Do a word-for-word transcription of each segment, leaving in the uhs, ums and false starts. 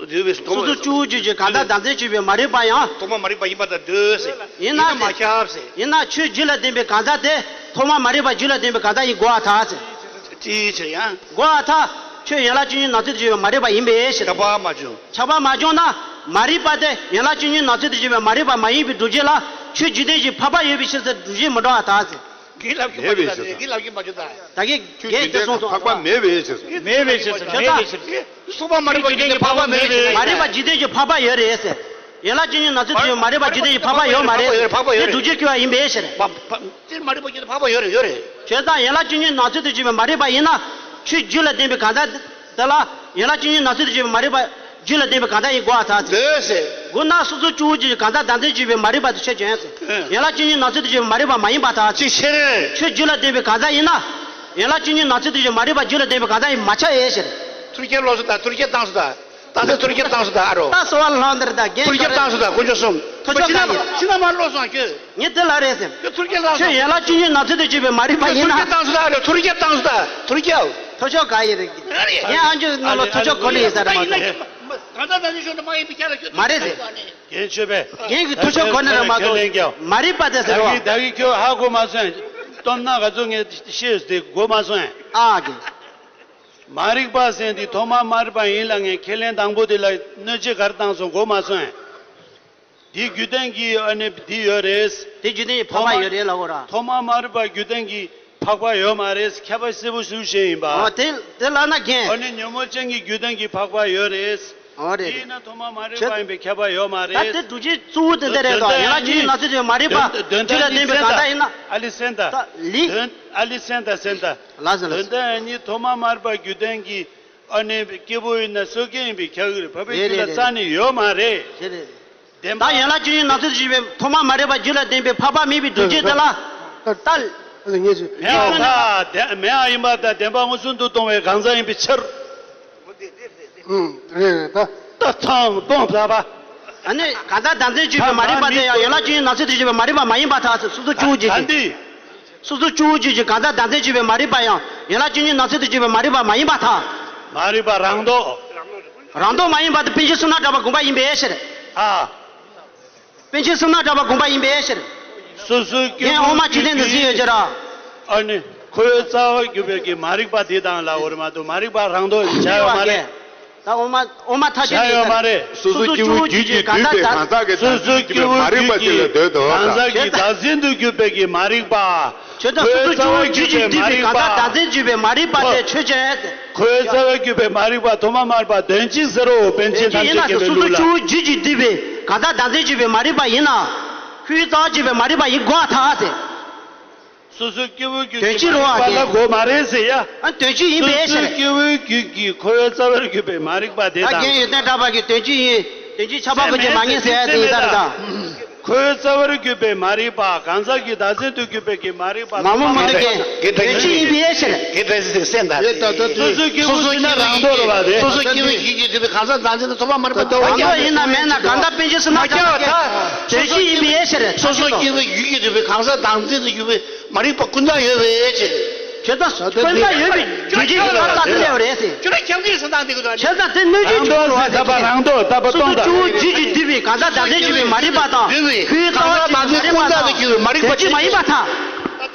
འདོད་པའི་སོ་སོ་སྐྱེ་བོ་རྒྱུད་ཀྱི་གང་ཟག་བདག་འཛིན་བྱེད་པའི་མ་རིག་པ་ཡང་། ཐོག་མ་མ་རིག་པ་ཡིན་པར་ཐལ། འདོད་ཟེར། ཡིན་ན་ཡིན་ན་མ་ཁྱབ་ཟེར། ཡིན་ན་ཆོས་རྒྱུད་ལ་ལྡན་པའི་གང་ཟག་དེ་ཐོག་མ་མ་རིག་པ་རྒྱུད་ལ་ལྡན་པའི་གང་ཟག་ཡིན་དགོས་པར་ཐལ་ཟེར། ཅིའི་ཕྱིར་ཡང་། དགོས་པར་ཐལ། ཁྱོད་ཡན་ལག་བཅུ་གཉིས་ནང་ཚན་དུ་གྱུར་པའི་མ་རིག་པ་ཡིན་པའི་ཕྱིར། ཁྱབ་པ་མ་བྱུང་། ཁྱབ་པ་མ་བྱུང་ན། མ་རིག་པ་དེ་ཡན་ལག་བཅུ་གཉིས་ནང་ཚན་དུ་གྱུར་པའི་མ་རིག་པ་མ་ཡིན་པའི་སྒྲུབ་བྱེད་ལ་ཆོས་རྒྱུད་ལྡན་གྱི་འཕགས་པ་ཡོད་པའི་ཕྱིར་ཟེར་སྒྲུབ་བྱེད་མི་འགྲོ་བར་ཐལ་ཟེར། ངའི་ལབ་རྒྱུ་མ་བྱུང་ད། ངའི་ལབ་རྒྱུ་མ་བྱུང་ད། ད་གིན་ཁྱོད་རྒྱུད་ལྡན་གྱི་འཕགས་པ་མེད་པའི་ཕྱིར་ཟེར། མེད་པའི་ཕྱིར་ཟེར། མེད་པའི་ཕྱིར་ཟེར། སོ་སོ་མ་རིག་པ་རྒྱུད་ལྡན་གྱི་འཕགས་པ་མེད་པའི་ཕྱིར། མ་རིག་པ་རྒྱུད་ལྡན་གྱི་འཕགས་པ་ཡོད་རེད་ཟེར། ཡན་ལག་བཅུ་གཉིས་ནང་ཚན་དུ་གྱུར་པའི་མ་རིག་པ་རྒྱུད་ལྡན་གྱི་འཕགས་པ་ཡོད་མ་རེད། འཕགས་པ་ཡོད་རེད། འཕགས་པ་ཡོད་རེད། དེ་སྒྲུབ་བྱེད་སྐྱེ་བ་ཡིན་པའི་ཕྱིར། མ་མ་དེ་མ་རིག་པ་རྒྱུད་ལྡན་འཕགས་པ་ཡོད་རེད། ཡོད་རེད། བྱས་ཙང་ཡན་ལག་བཅུ་གཉིས་ནང་ཚན་དུ་གྱུར་པའི་མ་རིག་པ་ཡིན་ན། ཆོས་རྒྱུད་ལ་ལྡན་པའི་གང་ཟག་དེ་ལ་ཡན་ལག་བཅུ་གཉིས་ནང་ཚན་དུ་གྱུར་པའི་མ་རིག་པ་རྒྱུད་ལ་ལྡན་པའི་གང་ཟག་ཡིན་དགོས་པར་ཐལ་ཟེར། འདོད་ཟེར། དགོས་ན་སོ་སོ་སྐྱེ་བོ་རྒྱུད་ཀྱི་གང་ཟག་བདག་འཛིན་བྱེད་པའི་མ་རིག་པ་དེ་ཆོས་ཅན་ཟེར། ཨང་། ཡན་ལག་བཅུ་གཉིས་ནང་ཚན་དུ་གྱུར་པའི་མ་རིག་པ་མ་ཡིན་པར་ཐལ་ཟེར། ཅིའི་ཕྱིར། ཆོས་རྒྱུད་ལ་ལྡན་པའི་གང་ཟག་ཡིན་ན། ཡན་ལག་བཅུ་གཉིས་ནང་ཚན་དུ་གྱུར་པའི་མ་རིག་པ་རྒྱུད་ལ་ལྡན་པའི་གང་ཟག་ཡིན་མ་ཆགས་ཡོད་ཕྱིར། ཐུར་རྒྱལ་ལོག་སོང་ད། ཐུར་རྒྱལ་བཏང་སོང་ད། ད་ཚེ་ཐུར་རྒྱལ་བཏང་སོང་ད། ཨ་རོ། ད་གསོལ་བ་ལྷང་དེར་ད་རྒན་ཐུར་རྒྱལ་བཏང་སོང་ད། དཀོན་མཆོག་གསུམ། ཐུར་ཕྱོགས་ཕྱི་ནང་ག་ཡིན། ཕྱི་ནང་མར་ལོག་སོང་ཁྱོད། ངས་དེ་ལ་རེད་ཟེར། ཁྱོད་ཐུར་རྒྱལ་བཏང་སོང་། ཁྱོད་ཡན་ལག་བཅུ་གཉིས་ནང་ཚན་དུ་གྱུར་པའི་མ་རིག་པ་ཡིན་ན། ཐུར་རྒྱལ་བཏང་སོང་ད། ཨ་རོ། ཐུར་རྒྱལ་བཏང་སོང་ད། ཐུར་རྒྱལ། ཐུར་ཕྱོགས་ག་ཡིན་རེད། ཨ་རེད། ངས་ཨ་མཆོག་ནང་ལ་ཐུར་ཕྱོགས་གོ་ནི་ཡིན་ས་རེད་མ་གཏོགས། གང་ལྟར་ད་ནི་ཤོར་ནི་མ་ཡིན་པའི་ཁྱད་ལ་ཁྱོད། མ་རེད་ཟེར། རྒན་ཆོས་པས། རྒན་གྱིས་ཐུར་ཕྱོགས་གོ་ནི་རེད་མ་གཏོགས། ཁས་ལེན་རྒྱོབ། མ་རིག་པ་དེ་ཟེར་བ། ད་གིན་ད་གིན་ཁྱོད་ཧ་གོ་མ་སོང་། སྟོབས་ན་ག་ཚོད་ངས་བཤད་དེ་གོ་མ་སོང་། ཨ་གི། མ་རིག་པ་ཟེར་འདི་ཐོག་མ་མ་རིག་པ་ཡིན་ལ། ངས་ཁས་ལེན་དང་པོ་དེ་ལ་གནོད་བྱེད་ག་རེ་བཏང་སོང་གོ་མ་སོང་། འདི་རྒྱུད་ལྡན་གྱི་ཨ་ནི་འདི་ཡོད་རེད། དེ་རྒྱུད་ལྡན་གྱི་འཕགས་པ་ཡོད་རེད་ལབ་དགོས་ར། ཐོག་མ་མ་རིག་པ་རྒྱུད་ལྡན་གྱི་འཕགས་པ་ཡོད་མ་རེད། ཁྱད་པར་གསལ་པོ་ཞིག་བཤད་ཡིན་པ། ཨོ་དེ་དེ་ལབ་ན་རྒན། ཨ་ནི་ཉོན་མོངས་ཅན་གྱི་རྒྱུད་ལྡན་གྱི་འཕགས་པ་ཡོད་རེད། ཨོ་རེད། དེ་ཡིན་ན་ཐོག་མ་མ་རིག་པ་ཡིན་པའི་ཁྱད་པར་ཡོད་མ་རེད། ད་དེ་སྒྲུབ་བྱེད་གཙོ་བོ་དེ་འདི་རེད་དོ། ཡན་ལག་བཅུ་གཉིས་ནང་ཚན་དུ་མ་རིག་པ་དོན་དག་རྒྱུད་ལ་ལྡན་པའི་གང་ཟག་ཡིན་ན། ཨ་ལི་སེན་ད། ད་ལི། དོན་ཨ་ལི་སེན་ད་སེན་ད། ལགས་སོ་ལགས་སོ། དོན་དག་ནི་ཐོག་མ་མ་རིག་པ་རྒྱུད་ལྡན་གྱི་ཨ་ནི་སྐྱེ་བོ་ཡིན་ན་སོ་སྐྱེ་ཡིན་པའི་ཁྱད་གི་རེད། འཕགས་པའི་རྒྱུད་ལ་རྩ་ནས་ཡོད་མ་རེད། རེད་རེད། བདེན་པ། ད་ཡན་ལག་བཅུ་གཉིས་ནང་ཚན་དུ་གྱུར་པའི་ཐོག་མ་མ་རིག་པ་རྒྱུད་ལ་ལྡན་པའི་འཕགས་པ་མེད་པའི་སྒྲུབ་བྱེད་དེ་ལ། ད་ལྟ་ལ་ངེས་སོ། མེད་པ་དང་བདེན་མེད་པ་ཡིན་པ་དང་བདེན་པ་མངོན་སུམ་དུ་མཐོང་བའི་གང་ཟག་ཡིན་པའི་ཕྱིར། ཨུམ། རེད་རེད་ད། ད་ཐང་སྟོང་ཟ་བ། ཨ་ནི་གང་ཟག་བདག་འཛིན་བྱེད་པའི་མ་རིག་པ་དེ་ཡང་ཡན་ལག་བཅུ་གཉིས་ནང་ཚན་དུ་གྱུར་པའི་མ་རིག་པ་མ་ཡིན་པར་ཐལ་ཟེར། སོ་སོ་སྐྱེ་བོ་རྒྱུད་ཀྱི། ད་འདི། སོ་སོ་སྐྱེ་བོ་རྒྱུད་ཀྱི་གང་ཟག་བདག་འཛིན་བྱེད་པའི་མ་རིག་པ་ཡང་ཡན་ལག་བཅུ་གཉིས་ནང་ཚན་དུ་གྱུར་པའི་མ་རིག་པ་མ་ཡིན་པར་ཐལ། མ་རིག་པ་རང་ལྡོག། རང་ལྡོག་མ་ཡིན་པ་དེ་པཎ་ཆེན་བསོད་ནམས་གྲགས་པ་དགོངས་པ་ཡིན་པའི་ཕྱིར། ཨ། པཎ་ཆེན་བསོད་ནམས་གྲགས་པ་དགོངས་པ་ཡིན་པའི་ཕྱིར། སོ་སོའི་སྐྱེ་རྒན་དབུ་མ་བོ་ཆོས་ལྡན་དུ་ཟིན་ཡོད་ཀྱི་ར། ཨ་ནི་འཁོར་བའི་རྩ་བར་གྱུར་པའི་གི་མ་རིག་པ་དེ་དང་ལ་འོར་མ་དུ་མ་རིག་པ་རང་ལྡོག་བྱ་ཡོད་མ་རེད། ད་དབུ་མ་དབུ་མ་ཐག་བྱ་ཆོད་ཡོད་མ་རེད། སོ་སོ་སྐྱེ་བོའི་རྒྱུད་ཀྱིས་བསྡུས་པའི་གང་ཟག་གི་སོ་སོའི་སྐྱེ་བོའི་མ་རིག་པ་དེ་ལ་འདོད་དོ། གང་ཟག་གི་བདག་འཛིན་དུ་གྱུར་པའི་གི་མ་རིག་པ། ཆོས་དང་སོ་སོ་སྐྱེ་བོའི་རྒྱུད་ཀྱིས་བསྡུས་པའི་གང་ཟག་བདག་འཛིན་བྱེད་པའི་མ་རིག་པ་དེ་ཆོས་ཅན། འཁོར་བའི་རྩ་བར་གྱུར་པའི་མ་རིག་པ་ཐོག་མ་མ་རིག་པ་དོན་གཅིག་ཟེར་རོ། པཎ་ཆེན་ཐམས་ཅད་མཁྱེན་པའི་ལུགས་ལ། སོ་སོ་སྐྱེ་བོའི་རྒྱུད་ཀྱིས་བསྡུས་པའི་གང་ཟག་བདག་འཛིན་བྱེད་པའི་མ་རིག་པ་ཡིན་ན། འཁོར་བའི་རྩ་བར་གྱུར་པའི་མ་རིག་པ་ཡིན་དགོས་པར་ཐལ་ཟེར། སོ་སོ་སྐྱེ་བོའི་རྒྱུད་ཀྱི་མ་རིག་པ་ལ་དགོས་མ་རེད་ཟེར་ཡ། ཨ་དོན་གཅིག་ཡིན་པའི་ཕྱིར། སོ་སོ་སྐྱེ་བོའི་རྒྱུད་ཀྱི་འཁོར་བའི་རྩ་བར་གྱུར་པའི་མ་རིག་པ་དེ་དང་། ད་རྒན་ཡོན་ཏན་གྲགས་པ་གིས་དོན་གཅིག་ཡིན། དོན་གཅིག་ཁྱབ་པ་དགོས་ཀྱི་མ་ངེས་ཟེར་ཡ་དེ་ཡིན་ད་རེད་ད། འཁོར་བའི་རྩ་བར་གྱུར་པའི་མ་རིག་པ། གང་ཟག་གི་བདག་འཛིན་དུ་གྱུར་པའི་གི་མ་རིག་པ། མ་མོ་མ་ལ་རྒན། དོན་གཅིག་ཡིན་པའི་ཕྱིར། དེ་ལྟ་ཞིག་སེམས་དང་། སོ་སོ་སྐྱེ་བོ་ཞིག་ན་རང་ལྡོག་རེད་པ་དེ། སོ་སོ་སྐྱེ་བོའི་རྒྱུད་ཀྱིས་བསྡུས་པའི་གང་ཟག་བདག་འཛིན་དུ་ཐོག་མ་མ་རིག་པ་རང་ལྡོག་ཡིན་ན་མེད་ན་གང་ལྟར་པཎ་ཆེན་བསོད་ནམས་གྲགས་པ་གིས་དོན་གཅིག་ཡིན་པའི་ཕྱིར། སོ་སོ་སྐྱེ་བོའི་རྒྱུད་ཀྱིས་བསྡུས་པའི་གང་ཟག་བདག་འཛིན་དུ་གྱུར་པའི་མ་རིག་པ་ཀུན་བཏགས་ཡོད་པའི་ཕྱིར། ཁྱོད་ད་ཀུན་བཏགས་ཡོད་པའི་རྒྱུད་ཀྱི་ཡོད་པ་རྟགས་དེ་ལས་རེད་ཟེར། ཁྱོད་ད་ཁྱབ་འཇུག་སུ་དང་དེ་གི་དོན། ཁྱོད་ད་དེ་གནོད་བྱེད་ཆུང་ངུ་རེད་ཟེར། སོ་སོ་སྐྱེ་བོའི་རྒྱུད་ཀྱིས་བསྡུས་པའི་གང་ཟག་བདག་འཛིན་བྱེད་པའི་མ་རིག་པ་དང་། འཁོར་བའི་རྩ་བར་གྱུར་པའི་མ་རིག་པ་དང་། འཁོར་བའི་རྩ་བར་གྱུར་པའི་མ་རིག་པ་དོན་གཅིག་མ་ཡིན་པར་ཐལ།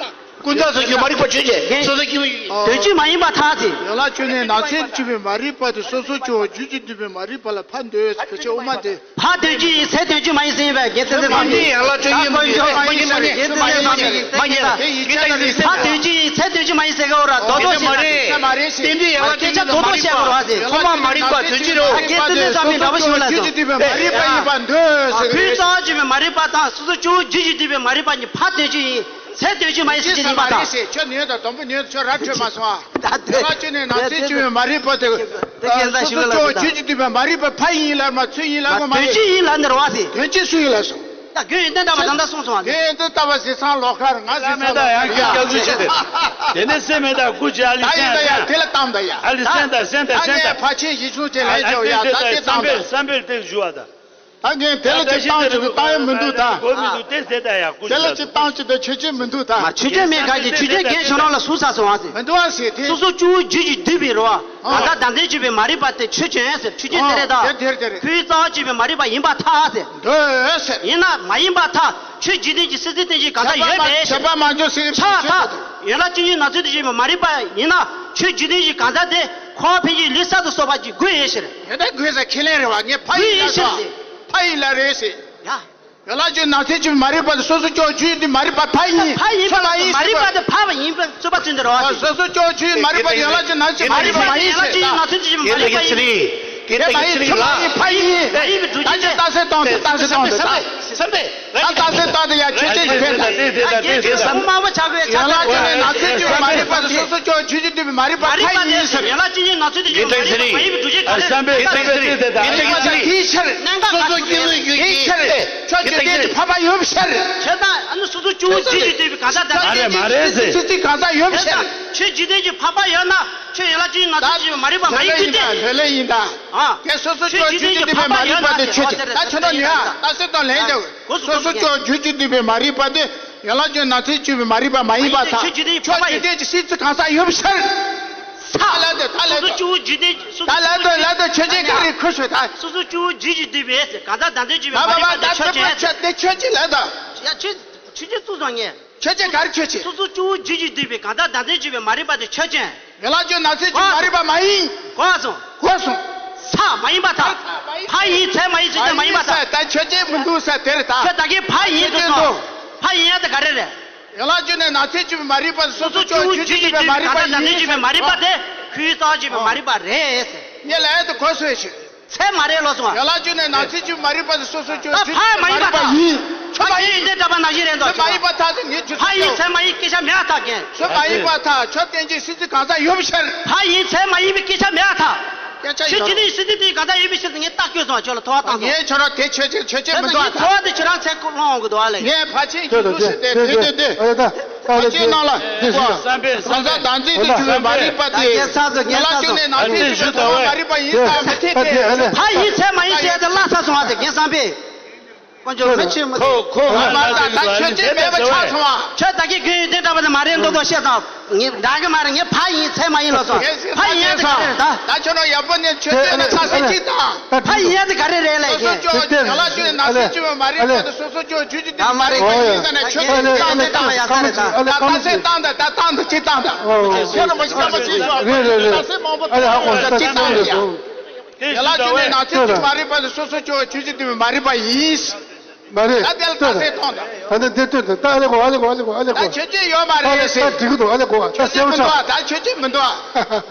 ཀུན་བཏགས་སུ་གྱུར་མ་རིག་པ་ཆོས་ཅན། སོ་སོ་སྐྱེ་བོའི་དོན་གཅིག་མ་ཡིན་པར་ཐལ་ཟེར། ཡན་ལག་བཅུ་གཉིས་ནང་ཚན་གྱུར་པའི་མ་རིག་པ་དེ་སོ་སོ་སྐྱེ་བོའི་རྒྱུད་ཀྱིས་བསྡུས་པའི་མ་རིག་པ་ལ་ཕར་འདོད་ཟེར། ཁྱོད་དབུ་མ་དེ། ཕར་དོན་གཅིག་ཡིན་ཚེ་དོན་གཅིག་མ་ཡིན་ཟེར་ཡིན་པས། རྒན་བསྟན་འཛིན་བཟང་མོས། ད་དཀོན་མཆོག་མ་ཡིན་ཟེར། རྒན་བསྟན་འཛིན་བཟང་མོས། རྒན་བསྟན་འཛིན་བཟང་མོས། ཕར་དོན་གཅིག་ཡིན་ཚེ་དོན་གཅིག་མ་ཡིན་ཟེར་གི་འོ་ར་རྡོག་རྡོག་བཤད་མ་རེད། རྟེན་འབྲེལ་ཡན་ལག་སྐད་ཆ་རྡོག་རྡོག་བཤད་དགོས་རེད་བ་ཟེར། ཐོག་མ་མ་རིག་པ་དོན་གཅིག་རེད། རྒན་བསྟན་འཛིན་བཟང་མོས་འདྲ་པོ་ཞིག་ལ་སོང་། རྒྱུད་ཀྱིས་བསྡུས་པའི་མ་རིག་པ་ཡིན་པར་འདོད་ཟེར། འཁོར་བའི་རྩ་བར་གྱུར་པའི་མ་རིག་པ་དང་སོ་སོ་སྐྱེ་བོའི་རྒྱུད་ཀྱིས་བསྡུས་པའི་མ་རིག་པ་གཉིས་ཕར་དོན་གཅིག་ཡིན། ཚེ་དོན་གཅིག་མ་ཡིན་ཟེར་གྱི་ཡིན་པ་དང་། ཁྱོད་ཉོན་དང་དང་པོ་ཉོན་ཁྱོད་ར་འཕྲོད་མ་སོང་ཨ། ད་དེ་ཡན་ལག་བཅུ་གཉིས་ནང་ཚན་གྱུར་པའི་མ་རིག་པ་དེ། དེ་སྐད་ཆ་ཞིག་ལ་སོ་སོ་སྐྱེ་བོའི་རྒྱུད་ཀྱིས་བསྡུས་པའི་མ་རིག་པ་ཕ་ཡིན་ལབ་མ་ཚུལ་ཡིན་ལབ་དགོས་མ་རེད། དོན་གཅིག་ཡིན་ལབ་འདིར་བ་ཟེར། དོན་གཅིག་སུ་ཡིན་ལབ་སོང་། ད་རྒན་ཡོན་ཏན་གྲགས་པ་ད་ལྟ་གསུངས་སོང་ཨ། རྒན་ཡོན་ཏན་གྲགས་པ་ཟེར་ཚང་ལོག་ཁར་ང་ཟེར་ཚང་ལོག་ཁར་ཡ། དེ་ནས་སེམས་མེད་ད་དགུ་ཅི་ཨ་ལི་ད་ཡིན་ད་ཡ། དེ་ལ་བཏང་ད་ཡ། ཨ་ལི་སེམས་ད་སེམས་ད་སེམས་ད། ཕ་ཆེན་ཞི་ཆུང་ཅེས་ལན་ཆོག་ཡ། ད་དེ་བཏང་ད། བསམ་པས་བསམ་པས་དེ་ཞུ་བ་ད། ད་ངས་དེ་ལ་ཅིག་བཏང་ཅིག་བཏང་ཡ་མི་འདུག་ད། དགོས་མི་འདུག་དེ་ཟེར་ད་ཡ་སྐུ་དེ་ལ་ཅིག་བཏང་ཅིག་ད་ཆོས་ཅན་མི་འདུག་ད། མ་ཆོས་ཅན་མེད་ག་གི་ཆོས་ཅན་རྒན་ཁྱོད་རང་ལ་ཟུར་ཟ་སོང་ཨ་ཟེར། མི་འདུག་ཨ་ཟེར་དེ། སོ་སོ་སྐྱེ་བོ་རྒྱུད་ཀྱིས་བསྡུས་པའི་རོ། གང་ཟག་བདག་འཛིན་བྱེད་པའི་མ་རིག་པ་དེ་ཆོས་ཅན་ཟེར། ཆོས་ཅན་དེ་རེད་ད། དེ་དེ་རེད་དེ་རེད། ཁོའི་རྩ་བ་བྱེད་པའི་མ་རིག་པ་ཡིན་པར་ཐལ་ཟེར། འདོད་ཟེར། ཡིན་ན་མ་ཡིན་པར་ཐལ། ཆོས་འཇིག་རྟེན་གྱི་སྲིད་རྩེ་རྟེན་གཞི་གང་ཟག་ཡོད་པའི་ཕྱིར། ཁྱབ་པ་མ་འཇོག་ཟེར་ཆགས་ཐལ། ཡན་ལག་བཅུ་གཉིས་ནང་ཚན་དུ་བྱེད་པའི་མ་རིག་པ་ཡིན་ན་ཆོས་འཇིག་རྟེན་གྱི་གང་ཟག་དེ་འཁོར་བ་འཕེན་བྱེད་ཀྱི་ལུས་གསར་དུ་གསོག་པ་གྱི་དགོས་ཡོད་ཕྱིར། ཡོད་ན་དགོས་ཟེར་ཁས་ལེན་རེད་བ། ངས་ཕ་ཡིན་ལ་དགོས་ཡོད་ཕྱིར་ཟེར། ཕ་ཡིན་ལ་རེད་ཟེར། ཡ། ཡན་ལག་བཅུ་ནང་ཚན་བཅུ་མ་རིག་པ་དེ་སོ་སོ་སྐྱེ་བོ་རྒྱུད་དེ་མ་རིག་པ་ཕ་ཡིན། ཕ་ཡིན་པ་མ་ཡིན་མ་རིག་པ་དེ་ཕ་བ་ཡིན་པའི་རྩོད་པ་བརྩོན་དེ་རེད་བ། སོ་སོ་སྐྱེ་བོ་རྒྱུད་མ་རིག་པ་དེ་ཡན་ལག་བཅུ་ནང་ཚན་མ་རིག་པ་མ་ཡིན་ཟེར། ཡན་ལག་བཅུ་ནང་ཚན་བཅུ་མ་རིག་པ་ཡིན། དེ་ཕ་ཡིན་ཕ་ཡིན། ད་ཅི་རྟགས་གསལ་བཏང་དེ་རྟགས་གསལ་བཏང་དེ་ད། བསམ་པས། ད་རྟགས་གསལ་བཏང་དེ་ཡ་ཆོས་ཅན་ཕན་ད། རྒན་ཁྱོད་སྨྲ་བ་ཆགས་པའི་ཆགས་པ་ཡན་ལག་བཅུ་ནང་ཚན་བཅུ་མ་རིག་པ་དེ་སོ་སོ་སྐྱེ་བོ་རྒྱུད་ཀྱི་བསྡུས་པའི་མ་རིག་པ་ཕ་ཡིན་ཟེར། ཡན་ལག་བཅུ་གཉིས་ནང་ཚན་དུ་ཡིན་ཏེ་ཚེ་རིང་། བསམ་པའི་ཚེ་རིང་། ཡིན་ཏེ་ཚེ་རིང་། དེའི་ཕྱིར། སོ་སོ་སྐྱེ་བོའི་རྒྱུད་ཀྱི། དེའི་ཕྱིར། ཁྱོད་འཇིག་རྟེན་གྱི་འཕགས་པ་ཡོད་པའི་ཕྱིར། བྱས་ཙང་ཨ་ནི་སོ་སོ་སྐྱེ་བོ་རྒྱུད་ཀྱིས་བསྡུས་པའི་གང་ཟག་དང་། མ་རེད་མ་རེད་ཟེར། སྲིད་རྩེ་གང་ཟག་ཡོད་པའི་ཕྱིར། ཁྱོད་འཇིག་རྟེན་གྱི་འཕགས་པ་ཡོད་ན་ཁྱོད་ཡན་ལག་བཅུ་གཉིས་ནང་ཚན་དུ་ཡོད་པའི་མ་རིག་པ་མ་ཡིན་རྒྱུ་དེ། ལྷོད་ལྷོད་ཡིན་ད། ཨ། ཁྱོད་སོ་སོ་སྐྱེ་བོ་རྒྱུད་ཀྱིས་བསྡུས་པའི་མ་རིག་པ་དེ་ཁྱོད་ཀྱི་ད་ཁྱོད་ནོ་ཉོན་ཨ། ད་སེམས་དང་ལྷན་རྒྱལ། སོ་སོ་སྐྱེ་བོ་རྒྱུད་ཀྱིས་བསྡུས་པའི་མ་རིག་པ་དེ་ཡན་ལག་བཅུ་ནང་ཚན་བཅུ་པའི་མ་རིག་པ་མ་ཡིན་པར་ཐལ། ཁྱོད་འཇིག་རྟེན་གྱི་འཕགས་པ་ཡིན། ཁྱོད་འཇིག་རྟེན་གྱི་སྲིད་རྩེ་གང་ཟག་ཡོད་པའི་ཕྱིར། ས། ད་ལ་འདོད་ད་ལ་སོ་སོ་འདོད། སྐྱེ་བོ་འཇིག་རྟེན་སོ་ད་ལ་འདོད་ལ་འདོད་ཁྱོད་ཅན་ག་རེ་ཁོ་ཤོད་ད། སོ་སོ་སྐྱེ་བོ་རྒྱུད་ཀྱིས་བསྡུས་པའི་གང་ཟག་བདག་འཛིན་བྱེད་པའི་མ་རིག་པ་དེ་ཁྱོད་ཅན། ད་ཁྱོད་ཅན་ལ་ད། ཡ་ཁྱོད་ཁྱོད་ཅན་བཙུགས་སོང་ངས། ཁྱོད་ཅན་ག་རེ་ཁྱོད་ཅན། སོ་སོ་སྐྱེ་བོ་རྒྱུད་ཀྱིས་བསྡུས་པའི་གང་ཟག་བདག་འཛིན་བྱེད་པའི་མ་རིག་པ་དེ་ཁྱོད་ཅན། ཡན་ལག་བཅུ་ནང་ཚན་བཅུ་མ་རིག་པ་མ་ཡིན། གོ་སོང་། གོ་སོང་། ས་མ་ཡིན་པར་ཐལ། ཕ་ཡིན་ཚད་མ་ཡིན་ཚད་ཅན་མ་ཡིན་པར་ཐལ། ད་ཁྱོད་ཅན་མི་འདུག་ས་དེར་ད། ཁྱོད་ད་གིན་ཕ་ཡིན་ཁྱོད་ཅན་འདུག། ཕ་ཡིན་ཡ་དེ་ག་རེ་རེད། ཡན་ལག་བཅུ་ནས་ནང་ཚན་བཅུ་པའི་མ་རིག་པ་སོ་སོ་སྐྱེ་བོ་རྒྱུད་ཀྱིས་བསྡུས་པའི་མ་རིག་པ་ཡིན། ཚད་མ་རེད་ལོ་སོང་། ཡན་ལག་བཅུ་ནས་ནང་ཚན་བཅུ་པའི་མ་རིག་པ་དེ་སོ་སོ་སྐྱེ་བོ་རྒྱུད་ཀྱིས་བསྡུས་པའི་མ་རིག་པ་ཡིན། ཁྱོད་མ་ཡིན་དེ་འདྲ་པ་ནང་བཞིན་རེད་འདུག། ཁྱོད་མ་ཡིན་པར་ཐལ་ཟེར་ངས་ཁྱོད་ཕ་ཡིན་ཚད་མ་ཡིན་སྐད་ཆ་མེད་ཐག་རྒན། ཁྱོད་མ་ཡིན་པར་ཐལ། ཁྱོད་རྟེན་ཅིང་སྲིད་རྩེ་གང་ཟག་ཡོད་པའི་ཕྱིར། ཕ་ཡིན་ཚད་མ་ཡིན་པའི་སྐད་ཆ་མེད་ཐག། སྐད་ཆ་ཁྱོད་ཡོད་རྒྱུད་ཀྱི་སྲིད་རྩེ་དེ་གང་ཟག་ཡོད་པའི་ཕྱིར་ཟེར་ངས་རྟགས་བསྐྱོན་སོང་ཁྱོད་ལ་ཐོ་བ་བཏང་སོང་། ངས་ཁྱོད་རང་དེ་ཁྱོད་ཆེ་ཁྱོད་ཆེ་མི་འདུག་ཨ། ཐོ་བ་དེ་ཁྱོད་རང་ཚད་ཁོ་སློང་འོང་གི་འདུག་ཨ་ལེ། ངས་ཕ་ཆེན་ཁྱོད་འདུག་ཟེར་ཏེ་དེ་དེ་དེ། ད་ལྟ་ཅི་ནང་ལ་བསམ་པས་བསམ་པས། གང་ཟག་བདག་འཛིན་དུ་གྱུར་པའི་མ་རིག་པ་དེ་ཡན་ལག་བཅུ་ནས་ནང་ཚན་བཅུ་པའི་མ་རིག་པ་ཡིན་ས་མི་འཐད་དེ། ཕ་ཡིན་ཚད་མ་ཡིན་ཟེར་ཏེ་བརླག་ཚར་སོང་བ་དེ་རྒན་བསམ་པས། དཀོན་མཆོག་མི་ཆེན་མོ་ཁོ་ཁོ་ང་ལ་དེ་ད་ཁྱོད་ཅེས་མེད་པ་ཆགས་སོང་བ། ཁྱོད་ད་གིན་རྒན་ཡོད་དེ་འདྲ་པ་དེ་མ་རེད་མདོག་མདོག་བཤད་དང་། ངས་འདྲ་གི་མ་རེད། ངས་ཕ་ཡིན་ཚད་མ་ཡིན་ལོ་སོང་། ཕ་ཡིན་ཡ་དེ་ག་རེ་རེད་ད། ད་ཁྱོད་རང་ཡག་པོ་ནས་ཁྱོད་ཅེས་ན་ཚ་སེ་ཅིག་དང་། ཕ་ཡིན་ཡ་དེ་ག་རེ་རེད་ལས་སོ་སོ་ཀྱང་ཡན་ལག་བཅུ་ནང་ཚན་བཅུ་པའི་མ་རིག་པ་དེ་སོ་སོ་ཀྱང་རྒྱུད་ཀྱི་བསྡུས་པའི་མ་རིག་པ་ཡིན་ས་ནས་ཁྱོད་ཅེས་ཀྱང་དེ་བཏང་ཡ་ས་རེད་ད། ད་ད་སེ་བཏང་ད་ད་བཏང་ད་ཅིག་བཏང་ད། ཁྱོད་རང་མ་ཤི་ད་མ་ཅིག་ཤོག་ད་སེ་མང་པོ་བཏང་ད་ཅིག་བཏང་ད། ཡན་ལག་བཅུ་ནས་ནང་ཚན་བཅུ་མ་རིག་པ་དེ་སོ་སོ་ཀྱང་རྒྱུད་ཀྱི་བསྡུས་པའི་མ་རིག་པ་ཡིན། མ་རེད། ད་དེ་ལ་ད་ལྟ་དེ་མཐོང་ད། ད་ལྟ་འདི་ལྟོས་ད། ད་ཨ་ལེ་གོ་ཨ་ལེ་གོ་ཨ་ལེ་གོ་ཨ་ལེ་གོ་ད་ཁྱོད་ཅེས་ཡོད་མ་རེད་ཟེར། ད་འགྲིག་གི་འདུག་ཨ་ལེ་གོ་ད་ཁྱོད་ཅེས་སེའུ་མི་འདུག་ཆང་། ད་ཁྱོད་ཅེས་མི་འདུག་ཨ།